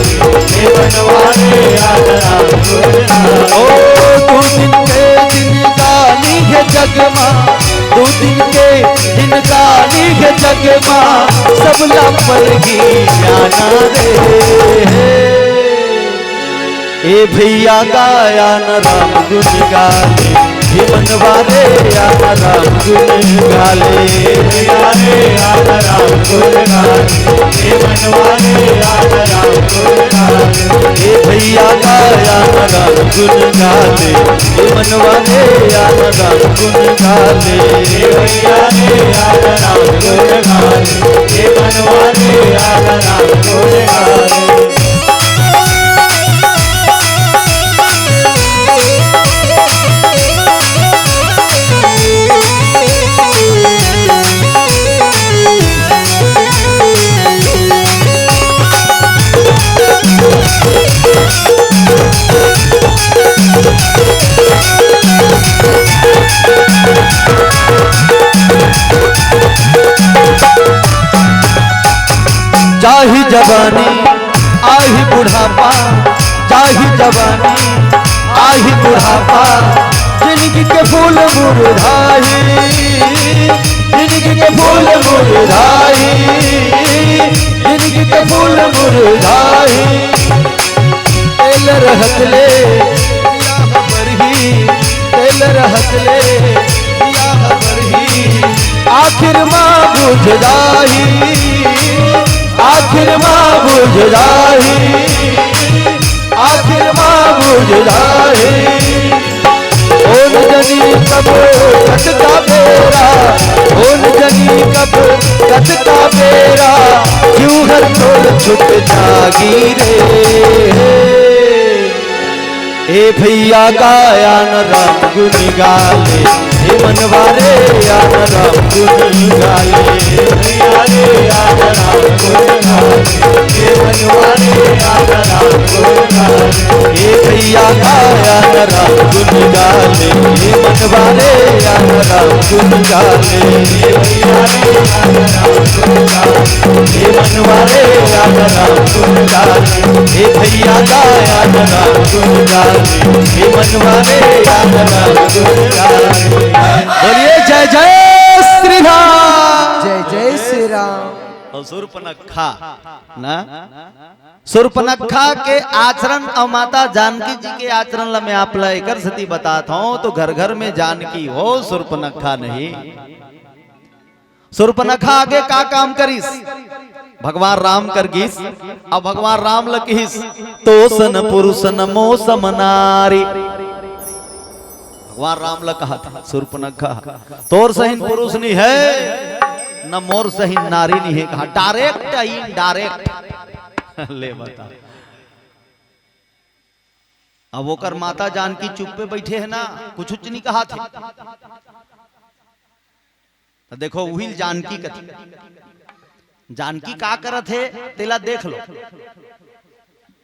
ए मनवा रे या न राम गुन गाले। ओ दू दिन के जिनगानी हे जग मा, दू दिन के जिनगानी हे जग मा, सबला परगी जाना रे। ए भैया गाया न राम गुन गाले, हे मनवा रे या न राम गुन गाले। भैया रे या न राम गुन गाले, हे मनवा रे या न राम गुन गाले। ए भैया गाया न राम गुन गाले, ए मनवा रे या न राम गुन गाले। ए भैया रे या न राम गुन गाले, ए मनवा रे या न राम गुन गाले। जाही जवानी, आही बुढ़ापा, जाही जवानी, आही बुढ़ापा, जिनगी के फूल मुरझाही, जिनगी के फूल मुरझाही, जिनगी के फूल मुरझाही। तेल रहत ले या बरही, तेल रहत ले या बरही, आखिर मा बुझ जाही, आखिर मा बुझ जाही, आखिर मा बुझ जाही। कोन जनी कब कटका बेरा, कोन जनी कब कटका बेरा, क्यों हर छोड़ छुट जागी रे। ए भैया गाया न राम गुन गाले, हे मनवा रे या न राम गुन गाले। भैया रे या न राम गुन गाले, हे मनवा रे या न राम गुन गाले। ए भैया गाया न राम गुन गाले, हे मनवा रे या न राम गुन गाले। ए भैया रे या न राम गुन गाले, हे मनवा रे या न राम गुन गाले। ए भैया गाया न राम गुन गाले, ए मनवा रे या न राम गुन गाले। बोलिए जय जय श्री राम। जय जय श्री राम। और शूर्पणखा ना, शूर्पणखा के आचरण और माता जानकी जी के आचरण ला मैं आप ला एकर सेती बतात हूँ, तो घर घर में जानकी हो, शूर्पणखा नहीं। शूर्पणखा आगे का काम करिस? भगवान राम कर गिस। अब भगवान राम ल किहिस, "तो सन पुरुष न मो सम नारी।" भगवान राम ल कहा था शूर्पणखा, "तोर सहिन पुरुष नहीं है, न मोर सहिन नारी नहीं है।" कहा, डायरेक्ट, आई डायरेक्ट। ले बता, अब ओकर माता जानकी चुप्पे बैठे है ना, कुछ उच नहीं कहा थे। तो देखो, उही जानकी कथी, जानकी का करत हे, तेला देख लो।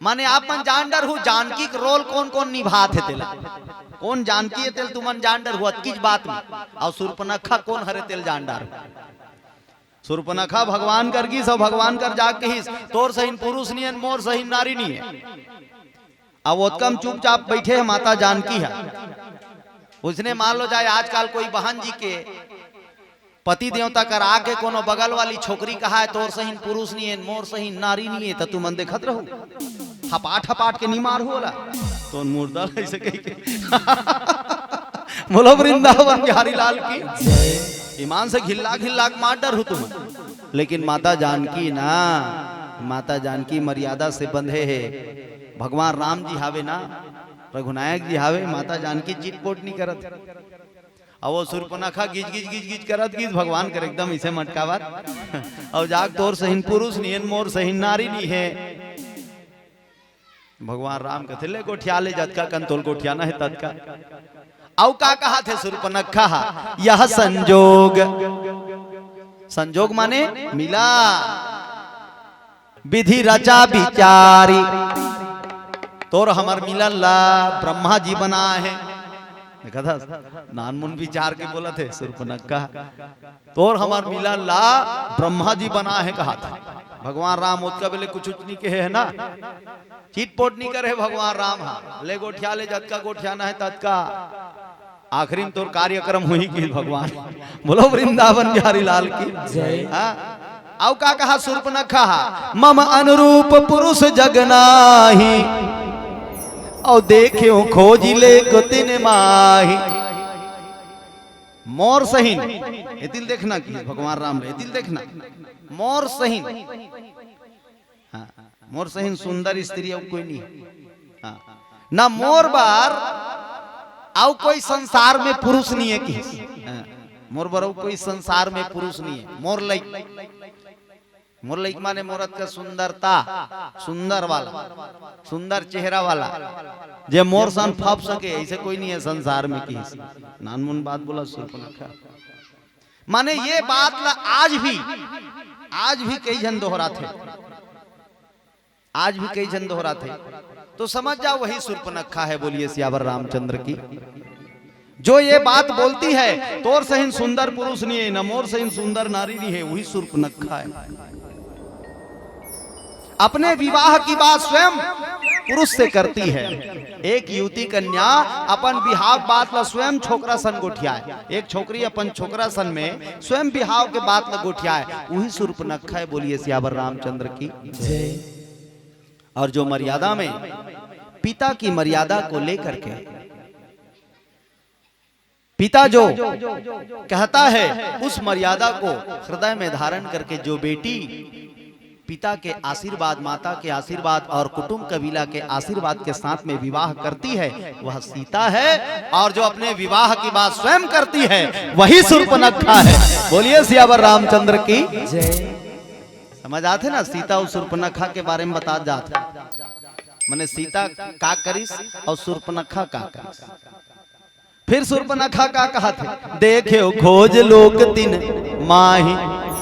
माने आप मन जान डरहू, जानकी के रोल कौन कौन निभात हे तेला। कौन जानकी हे तेल तुमन जान डरहू, अतकीच बात में। और शूर्पणखा कौन हरे तेल जान डरहू। शूर्पणखा भगवान कर गिस, और भगवान कर जाके कहिस, "तोर सहिन पुरुष नियन, मोर सहिन नारी नियन।" अब ओतकम चुपचाप बैठे है माता जानकी है। उसने मान लो जाए आजकल कोई बहन जी के पति देवता कर आके कोनो बगल वाली छोकरी कहा है, "तोर सहिन पुरुष नहीं है, मोर सहिन नारी नहीं है," तो तुमन देखत रहू, हपाट हपाट के निमार होला। तो मुर्दा ऐसे कह के बोलो वृंदावन बिहारी लाल की। ईमान से घिल्ला घिल्ला के मार डरहू तुमन। लेकिन माता जानकी ना, माता जानकी मर्यादा से बंधे है। भगवान राम जी हावे ना, रघुनायक जी हावे, माता जानकी चिटपोट नहीं करत। अब वो शूर्पणखा गिज गिज गिज गिज करत गिस, भगवान कर एकदम इसे मटकावत। और जाग तोर सहिन पुरुष नियन, मोर सहिन नारी नहीं है। भगवान राम कथे, "ले गोठिया ले, जतका कन तोल गोठियाना है ततका।" अउ का कहा थे शूर्पणखा हा, "यह संजोग।" संजोग माने मिला। विधि रचा विचारी, तोर हमर मिलन ला ब्रह्मा जी बनाए हे। देखा था, नानमुन विचार के बोलत हे सुर्पनखा, तोर हमर मिलन ला ब्रह्मा जी बनाए हे कहा था। भगवान राम ओतका बेले कुछ उच नहीं कहे हे ना, चिटपोट नहीं करे भगवान राम हा, ले गोठिया ले जतका गोठियाना हे ततका। आखिरी में तोर कार्यक्रम हुई कि भगवान। बोलो वृंदावन बिहारी लाल की जय। हाँ? अउ का कहा सुर्पनखा हा, मम अनुरूप पुरुष जग नाही, अउ देख्यो खोजि लेख तिन माही। मोर सहिन, एतिल देखना कि भगवान राम रे, एतिल देखना, मोर सहिन। हाँ, मोर सहिन सुंदर स्त्री अउ कोई नहीं। हाँ, ना मोर बर अउ कोई संसार में पुरुष नहीं हे कि। हाँ, मोर बर अउ कोई संसार में पुरुष नहीं हे। मोर लाइक, मोर लाइक माने मोर अतका सुंदरता, सुंदर वाला, सुंदर चेहरा वाला, जे मोर सन फप सके, ऐसे कोई नहीं हे संसार में कि। नानमुन बात बोला सुर्पनखा। माने ये बात ला आज भी, आज भी कई झन दोहराथे, आज भी कई झन दोहराथे। तो समझ जाओ वही सुर्पनखा है। बोलिए सियावर रामचंद्र की। जो ये बात बोलती है, तोर सहिन सुंदर पुरुष नहीं है, न मोर सहिन सुंदर नारी नहीं है, वही सुर्पनखा है। अपने विवाह की बात स्वयं पुरुष से करती है। एक युवती कन्या अपन बिहाव बात ला स्वयं छोकरा सन गोठियाए, एक छोकरी अपन छोकरा सन में स्वयं बिहाव के बात ला गोठियाए, वही सुर्पनखा है। बोलिए सियावर रामचंद्र की जय। और जो मर्यादा में पिता की मर्यादा को लेकर के पिता जो कहता है, उस मर्यादा को हृदय में धारण करके जो बेटी पिता के आशीर्वाद, माता के आशीर्वाद और कुटुंब कबीला के आशीर्वाद के साथ में विवाह करती है, वह सीता है। और जो अपने विवाह की बात स्वयं करती है, वही सुर्पनखा है। बोलिए सियावर रामचंद्र की जय। समझ आथे ना, सीता अउ सुर्पनखा के बारे में बता जात हे। मने सीता का करिस अउ सुर्पनखा का करिस। फिर सुर्पनखा का कहत हे, देखे हो खोज लोक तिन माही,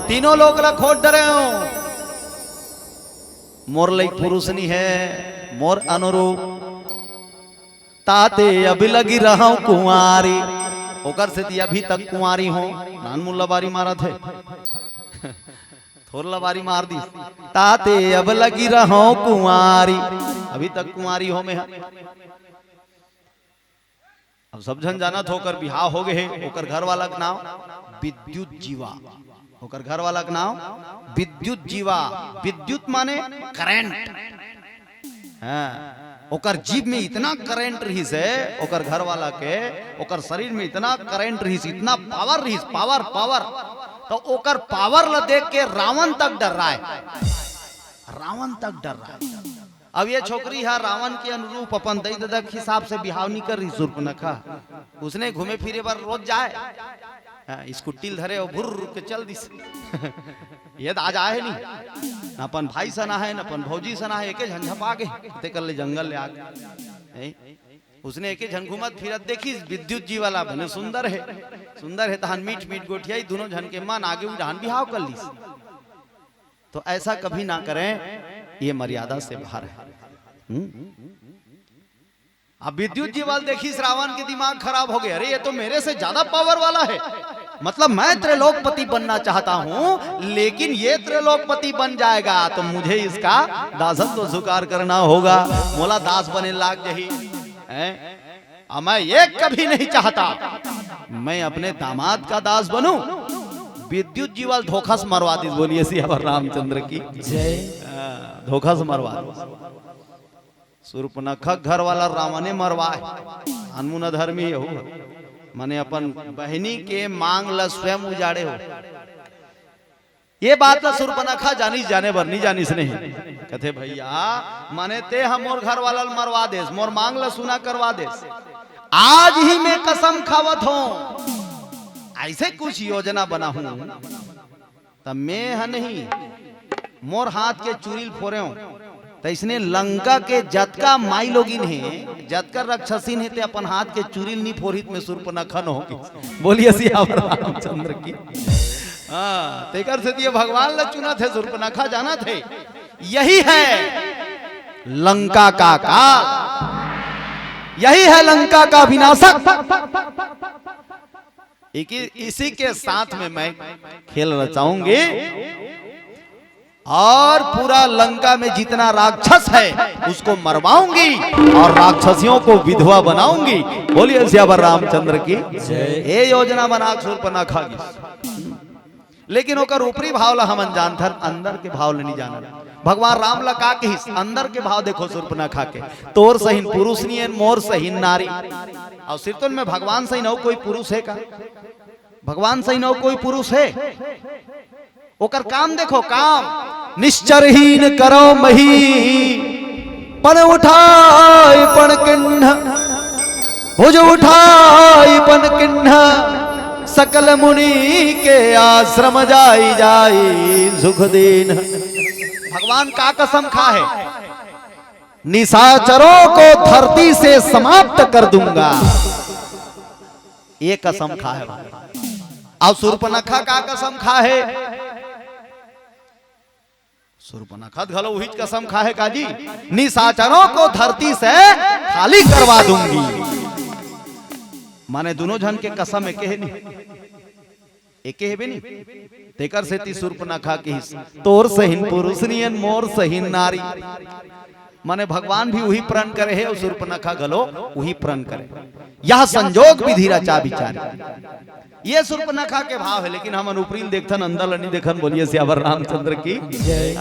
तीनों लोक ला खोज डरे हो। मोर लाइक पुरुष नहीं है, मोर अनुरूप। ताते अब लगी रहूं कुंवारी, ओकर सेती अभी तक कुंवारी हो। नानमुन ला बारी मारत हे, थोर ला बारी मार दिस। ताते अब लगी रहूं कुंवारी, अभी तक कुंवारी हो मैं। अब सब झन जानत हो, ओकर बिहाव हो गए हे। ओकर घर वाला के नाम विद्युत जीवा, ओकर घर वाला के नाम विद्युत जीवा। विद्युत माने करंट। हाँ, ओकर जीभ में इतना करंट रहिस हे, ओकर घर वाला के, ओकर शरीर में इतना करंट रहिस, इतना पावर रहिस, पावर, पावर। तो ओकर पावर ला देख के रावण तक डर्राय, रावण तक डर्राय। अब ये छोकरी हा रावण के अनुरूप अपन दई ददा के हिसाब से बिहाव नहीं कर रही सुर्पनखा। उसने घूमे फिरे बर रोज जाए, हाँ, स्कूटी ल धरे अउ भुर्र के चल दिस। ये दाज आए नहीं, न अपन भाई सन आहे, न अपन भौजी सन आहे, एके झन झपा गे, तेकर ले जंगल ले आगे। हैं? उसने एके झन घूमत फिरत देखिस, विद्युत जीवा ला, बने सुंदर हे, सुंदर हे, तहन मीठ मीठ गोठियाई, दोनों झन के मन आगे, उही डहन बिहाव कर लिस। तो ऐसा कभी ना करें, ये मर्यादा से बाहर है। हम्म? अब विद्युत जीवा ल देखिस रावण के दिमाग खराब हो गया, अरे ये तो मेरे से ज्यादा पावर वाला है, मतलब मैं त्रैलोकपति बनना चाहता हूँ, लेकिन ये त्रैलोकपति बन जाएगा तो मुझे इसका दासत्व स्वीकार करना होगा, मोला दास बने लाग जाही। हैं? और मैं ये कभी नहीं चाहता मैं अपने दामाद का दास बनूं। विद्युत जीवा ल धोखा से मरवा दिस। बोलिए सियावर रामचंद्र की जय। हाँ, धोखा से मरवा दिस। सुर्पनखा घर वाला रावणे मरवाए, अनमुन अधर्मी हो, माने अपन बहिनी के मांग ला स्वयं उजाड़े हो। ये बात ला सुर्पनखा जानिस, जाने बर नहीं जानिस नहीं। कथे, भैया, माने ते ह मोर घर वाला ल मरवा देस, मोर मांग ला सुना करवा देस, आज ही मैं कसम खावत हूँ, ऐसे कुछ योजना बनाहूँ, त मैं ह नहीं, मोर हाथ के चूरी ल फोरे हूँ, त इसने लंका के जतका माई लोगिन हे, जतका रक्षसिन हे, ते अपन हाथ के चूरी ल नहीं फोरही त मैं सुर्पनखा न हों। बोलिए सियावर रामचंद्र की। हाँ, तेकर सेती ये भगवान ला चुनत हे, सुर्पनखा जानत हे। यही है लंका का काल, यही है लंका का विनाशक। इकी-, इसी के साथ में मैं खेल रचाऊंगी और पूरा लंका में जितना राक्षस है, उसको मरवाऊंगी और राक्षसियों को विधवा बनाऊंगी। बोलिए सियावर रामचंद्र की। जय। ये योजना बना के शूर्पणखा की। लेकिन ओकर ऊपरी भाव ला हमन जानथन, अंदर के भाव ला नहीं जानन। भगवान राम ला का कहिस, अंदर के भाव देखो शूर्पणखा के, "तोर सहिन पुरुष नियन, मोर सहिन नारी।" और सिरतोन में भगवान सहिन अउ कोई पुरुष है का? भगवान सहिन अउ कोई पुरुष है? ओकर काम देखो, काम, "निश्चरहीन करो मही, पण उठाय पण किन्ह, भुज उठाय पण किन्ह, सकल मुनि के आश्रम जाई जाई सुख दीन्ह।" भगवान का कसम खा है, "निशाचरों को धरती से समाप्त कर दूंगा।" ये कसम खा है। अब शूर्पणखा का कसम खा है? शूर्पणखा घलो उहीच कसम खा है का जी, "निशाचरों को धरती से खाली करवा दूंगी।" माने दोनों झन के कसम एके हे नहीं, एके हेबे नहीं। तेकर सेती शूर्पणखा कहिस, "तोर सहिन पुरुष नियन, मोर सहिन नारी।" माने भगवान भी उही प्रण करे हे और शूर्पणखा घलो उही प्रण करे। "यह संजोग विधि रचा बिचारी।" ये शूर्पणखा के भाव है, लेकिन हमन ऊपरी ल देखथन, अंदर ल नहीं देखन। बोलिए सियावर रामचंद्र की। जय।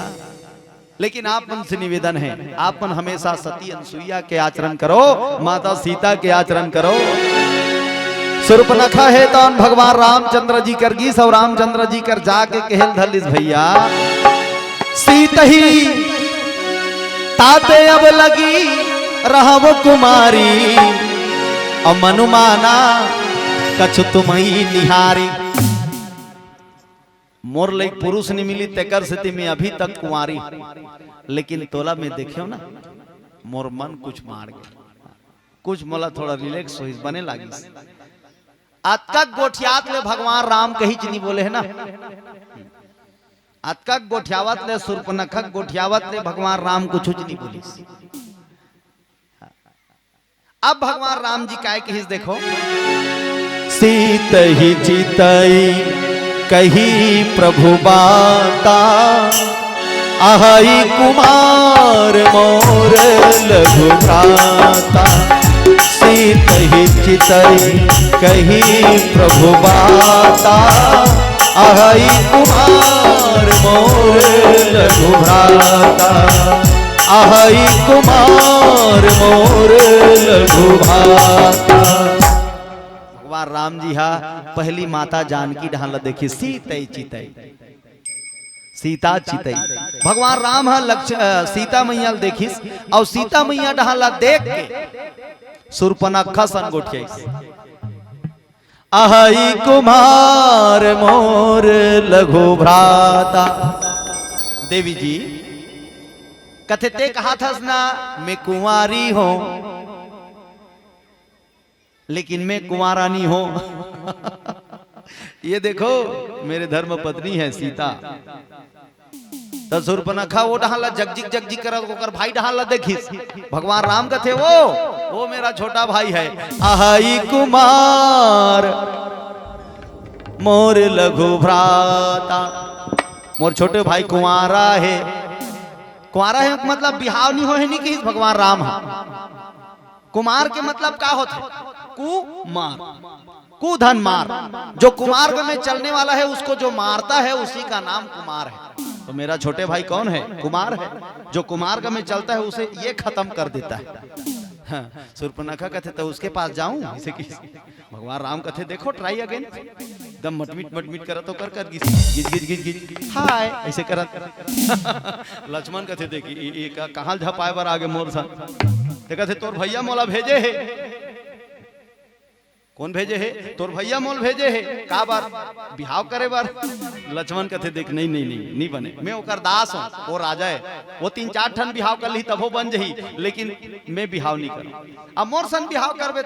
लेकिन आप मन से निवेदन है, आप मन हमेशा सती अनसुईया के आचरण करो, माता सीता के आचरण करो। शूर्पणखा हे तौन भगवान रामचंद्र जी कर गीस और रामचंद्र जी कर जाके कहल धलिस, "भैया, सीत ही ताते अब लगी रहव कुमारी, अउ मनुमाना कछु तुमई निहारी।" मोर लइक पुरुष नहीं मिली, तेकर सेती मैं अभी तक कुंवारी हूँ। लेकिन तोला मैं देखेव ना, मोर मन कुछ मार गे, कुछ मोला थोड़ा रिलैक्स होइस, बने लागिस। अतका गोठियात ले भगवान राम कहीच नहीं बोले है ना, अतका गोठियावत ले, शूर्पणखा गोठियावत ले भगवान राम कुछ नहीं बोलिस। अब भगवान राम जी काय कहिस देखो, सीत ही चितई कही प्रभु बाता, अहई कुमार मोर लघु भ्राता। सीत ही चितई कही प्रभु बाता, अहई कुमार मोर लघु भ्राता। अहई कुमार मोर लघु भ्राता। भगवान राम जी हा पहली माता जानकी डहान ला देखिस, सीतई चितई, सीता चितई। भगवान राम हा लक्ष-, अ, सीता मैया ला देखिस, और सीता मैया डहान ला देख के शूर्पणखा सन गोठियाइस। अहई कुमार मोर लघु भ्राता। देवी जी, कथे ते कहा थस ना, मैं कुंवारी हूं, लेकिन मैं कुंवारा नहीं हूं। ये देखो, मेरे धर्म पत्नी है सीता। त शूर्पणखा वो डहान ला जगजिग जगजिग करत ओकर भाई डहान ला देखिस। भगवान राम कथे, "वो, वो मेरा छोटा भाई है।" अहई कुमार मोर लघु भ्राता, मोर छोटे भाई कुंवारा हे। कुंवारा हे मतलब बिहाव नहीं होए हे, नहीं कहिस भगवान राम हा। कुमार के मतलब का होथे? कुमार, कुधन मार। जो कुमार्ग में चलने वाला है, उसको जो मारता है, उसी का नाम कुमार है। तो मेरा छोटे भाई कौन है? कुमार है। जो कुमार्ग में चलता है, उसे ये खत्म कर देता है। हाँ, शूर्पणखा कथे, "तो उसके पास जाऊं?" इसे कि भगवान राम कथे, "देखो, try again।" एकदम मटमिट मटमिट करत ओकर कर गिस, गिज गिज गिज गिज, "हाय," ऐसे करत। लक्ष्मण कथे, "देखी, ई, ई का, कहाँ झपाए बर आगे मोर सन?" ते कथे, "तोर भैया मोला भेजे हे।" कोन भेजे हे? तोर भैया मोल भेजे हे। का बर? बिहाव करे बर। लक्ष्मण कथे, "देख, नहीं, नहीं, नहीं, नहीं बने। मैं ओकर दास हूँ, वो राजा है। वो तीन चार ठन बिहाव कर लिही तभो बन जही, लेकिन मैं बिहाव नहीं करूँ। अब मोर सन बिहाव करबे त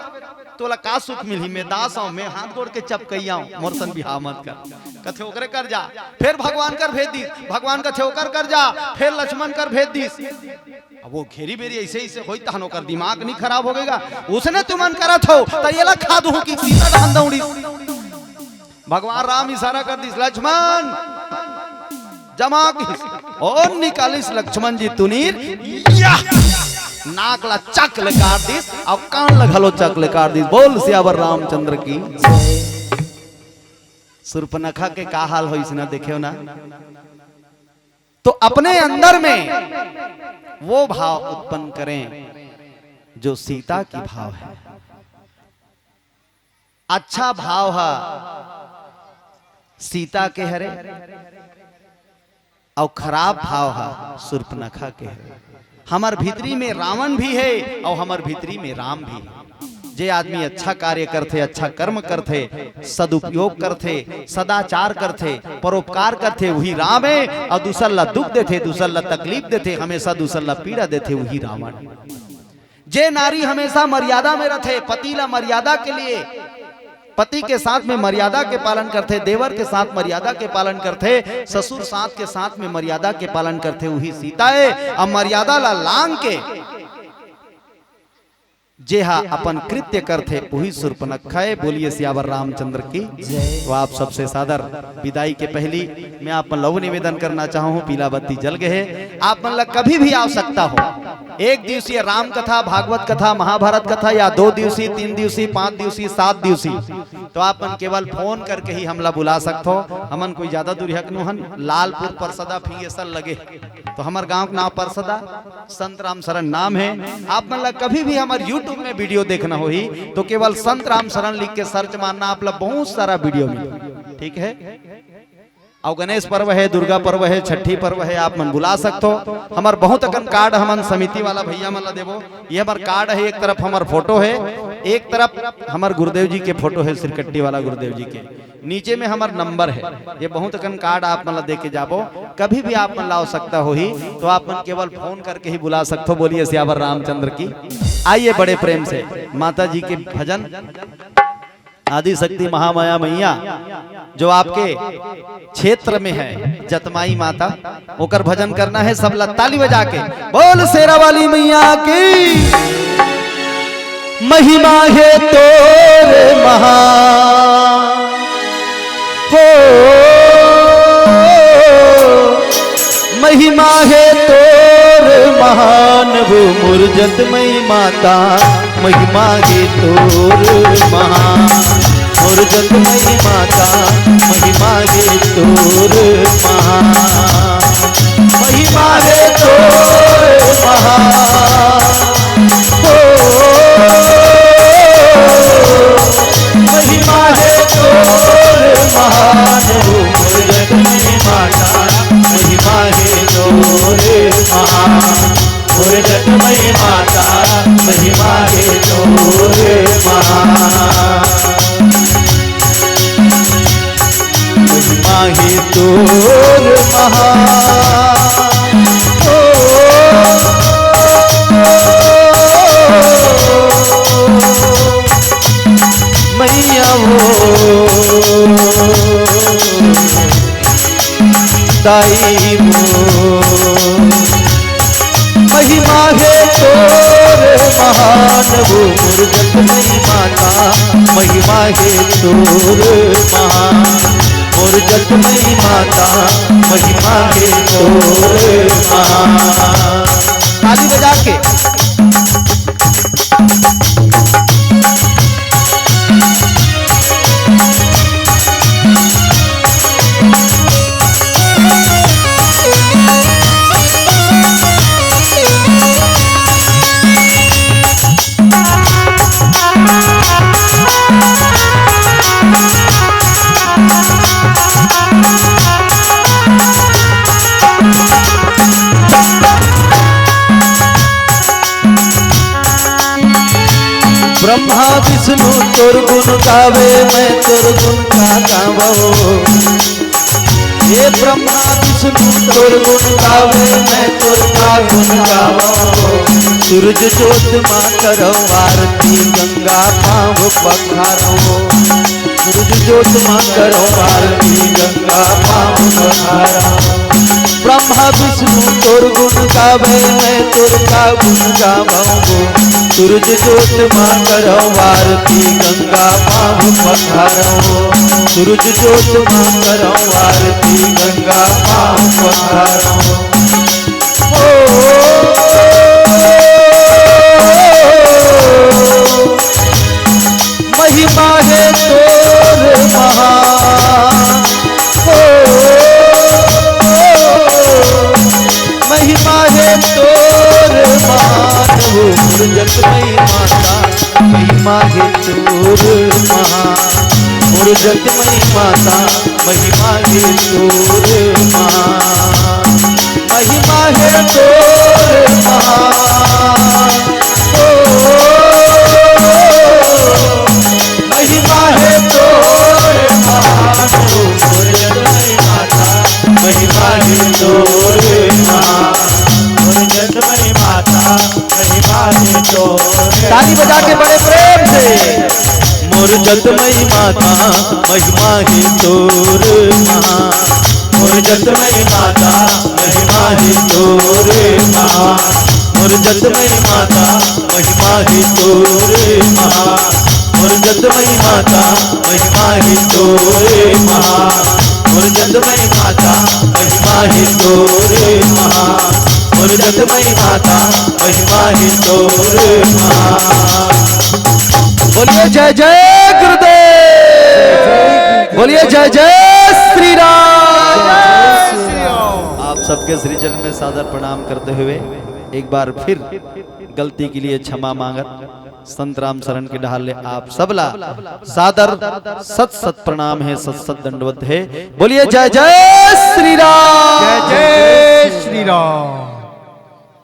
तोला का सुख मिलही? मैं दास हूँ, मैं हाथ गोड़ के चपकैया हूँ, मोर सन बिहाव मत कर।" कथे, "ओकरे कर जा।" फिर भगवान कर भेज दिस, भगवान कथे, "ओकर कर जा।" फिर लक्ष्मण कर भेज दिस। अब वो घेरी बेरी ऐसे, ऐसे होई तहन ओकर दिमाग नहीं खराब हो गएगा? उसने तुमन करत हो, त येला खा दूं कि सीता धान दौड़ी। भगवान राम इशारा कर दिस, "लक्ष्मण, जमा किस।" और निकालिस लक्ष्मण जी तुनीर, या! नाक ला चक ले काट दिस, और कान ला घलो चक ले काट दिस। बोल सियावर रामचंद्र की। सूर्पनखा के का हाल होइस ना, देखेव ना। तो अपने अंदर में वो भाव उत्पन्न करें जो सीता की भाव है। अच्छा भाव हा सीता के हरे, अउ खराब भाव हा सूर्पनखा के हरे। हमर भीतरी में रावण भी है अउ हमर भीतरी में राम भी है। जे आदमी अच्छा कार्य करथे, अच्छा कर्म करथे, सदुपयोग करथे, सदाचार करथे, परोपकार करथे, वही राम है। अउ दूसर ला दुख देथे, दूसर ला तकलीफ देथे, हमेशा दूसर ला पीड़ा देथे, वही रावण। जे नारी हमेशा मर्यादा में रथे, पति ला मर्यादा के लिए, पति के साथ में मर्यादा के पालन करथे, देवर के साथ मर्यादा के पालन करथे, ससुर सास के साथ में मर्यादा के पालन करथे, वही सीता है। अब मर्यादा ला लांग के जेहा अपन कृत्य करथे, वही सूर्पनखा है। बोलिए सियावर रामचंद्र की। जय। तो आप सबसे सादर विदाई के पहली मैं आप मन ला निवेदन करना चाहूँ, पीला बत्ती जल गए है। आप मन ला कभी भी आवश्यकता हो, एक दिवसीय राम कथा, भागवत कथा, महाभारत कथा, या दो दिवसीय, तीन दिवसीय, पाँच दिवसीय, सात दिवसीय, तो आप मन केवल फोन करके ही हमला बुला सकथो। हमन कोई ज्यादा दूरिहा के नोहन, लालपुर परसदा फिंगेसर लगे, तो हमर गांव के नाम परसदा, संत राम शरण नाम है। आप मन ला कभी भी हमर YouTube में वीडियो देखना होही तो केवल संत राम शरण लिख के सर्च मारना, आप ला बहुत सारा वीडियो मिलही। ठीक है, अउ गणेश पर्व है, दुर्गा पर्व है, छठी पर्व है, आप मन बुला सकथो। हमर बहुत अकन कार्ड हमन समिति वाला भैया मन ला देबो। ये हमर कार्ड है, एक तरफ हमर फोटो है, एक तरफ हमर गुरुदेव जी के फोटो है, सिरकट्टी वाला गुरुदेव जी के। नीचे में हमर नंबर है, ये बहुत अकन कार्ड आप मन ला दे के जाबो। कभी भी आप मन ला आवश्यकता होही तो आप मन केवल फोन करके ही बुला सकथो। बोलिए सियावर रामचंद्र की। आइए बड़े प्रेम से माता जी के भजन, आदि शक्ति महामाया मैया जो आपके क्षेत्र में है, जतमाई माता, ओकर भजन करना है। सब ला ताली बजा के बोल शेरा वाली मैया की। महिमा हे तोर महा, हो, महिमा हे तोर महान, वो मोर जतमई माता। महिमा हे तोर महा, मोर जतमई माता। महिमा हे तोर महा, महिमा हे तोर महा। ओ, महिमा हे तोर महान, ओ मोर जतमई माता। महिमा हे तोर महान, मोर जतमई माता। महिमा हे तोर महान। महिमा हे तोर महा, ओ, मैया वो, दाई वो। महिमा हे तोर महान, वो मोर जतमई माता। महिमा हे तोर महान, मोर जतमई माता। महिमा हे तोर महान। ताली बजा के। ब्रह्मा विष्णु तोर गुण गावे, मैं तोर गुण का गावो। हे ब्रह्मा विष्णु तोर गुण गावे, मैं तोर का गुण गावो। सूरज जोत माँ करो आरती, गंगा पाँव पखारो। सूरज जोत माँ करो आरती, गंगा पाँव पखारो। ब्रह्मा विष्णु तोर गुण गावे, मैं तोर का गुण गावो। सूरज जोत माँ करो आरती, गंगा पाँव पखारो। सूरज जोत माँ करो आरती, गंगा पाँव पखारो। ओ, महिमा हे तोर महान। ओ, महिमा हे तोर महान हो, मोर जगमई माता, महिमा हे तोर महान। मोर जगमई माता, महिमा हे तोर महान। महिमा हे तोर महान। ओ, महिमा हे तोर महान। ओ, मोर जगमई माता, महिमा हे तोर महान। मोर जगमई माता, महिमा हे तोर। ताली बजा के बड़े प्रेम से। मोर जगमई माता, महिमा हे तोर महान। मोर जगमई माता, महिमा हे तोर महान। मोर जगमई माता, महिमा हे तोर महान। मोर जगमई माता, महिमा हे तोर महान। मोर जगमई माता, महिमा हे तोर महान। मोर जगमई माता, महिमा हे तोर महान। बोलिए जय जय गुरुदेव, बोलिए जय जय श्री राम। आप सबके श्री चरण में सादर प्रणाम करते हुए एक बार फिर गलती के लिए क्षमा मांगत संत राम शरण के डहार ले आप सबला सादर सत सत प्रणाम हे, सत सत दंडवत हे। बोलिए जय जय श्री राम। जय जय श्री राम।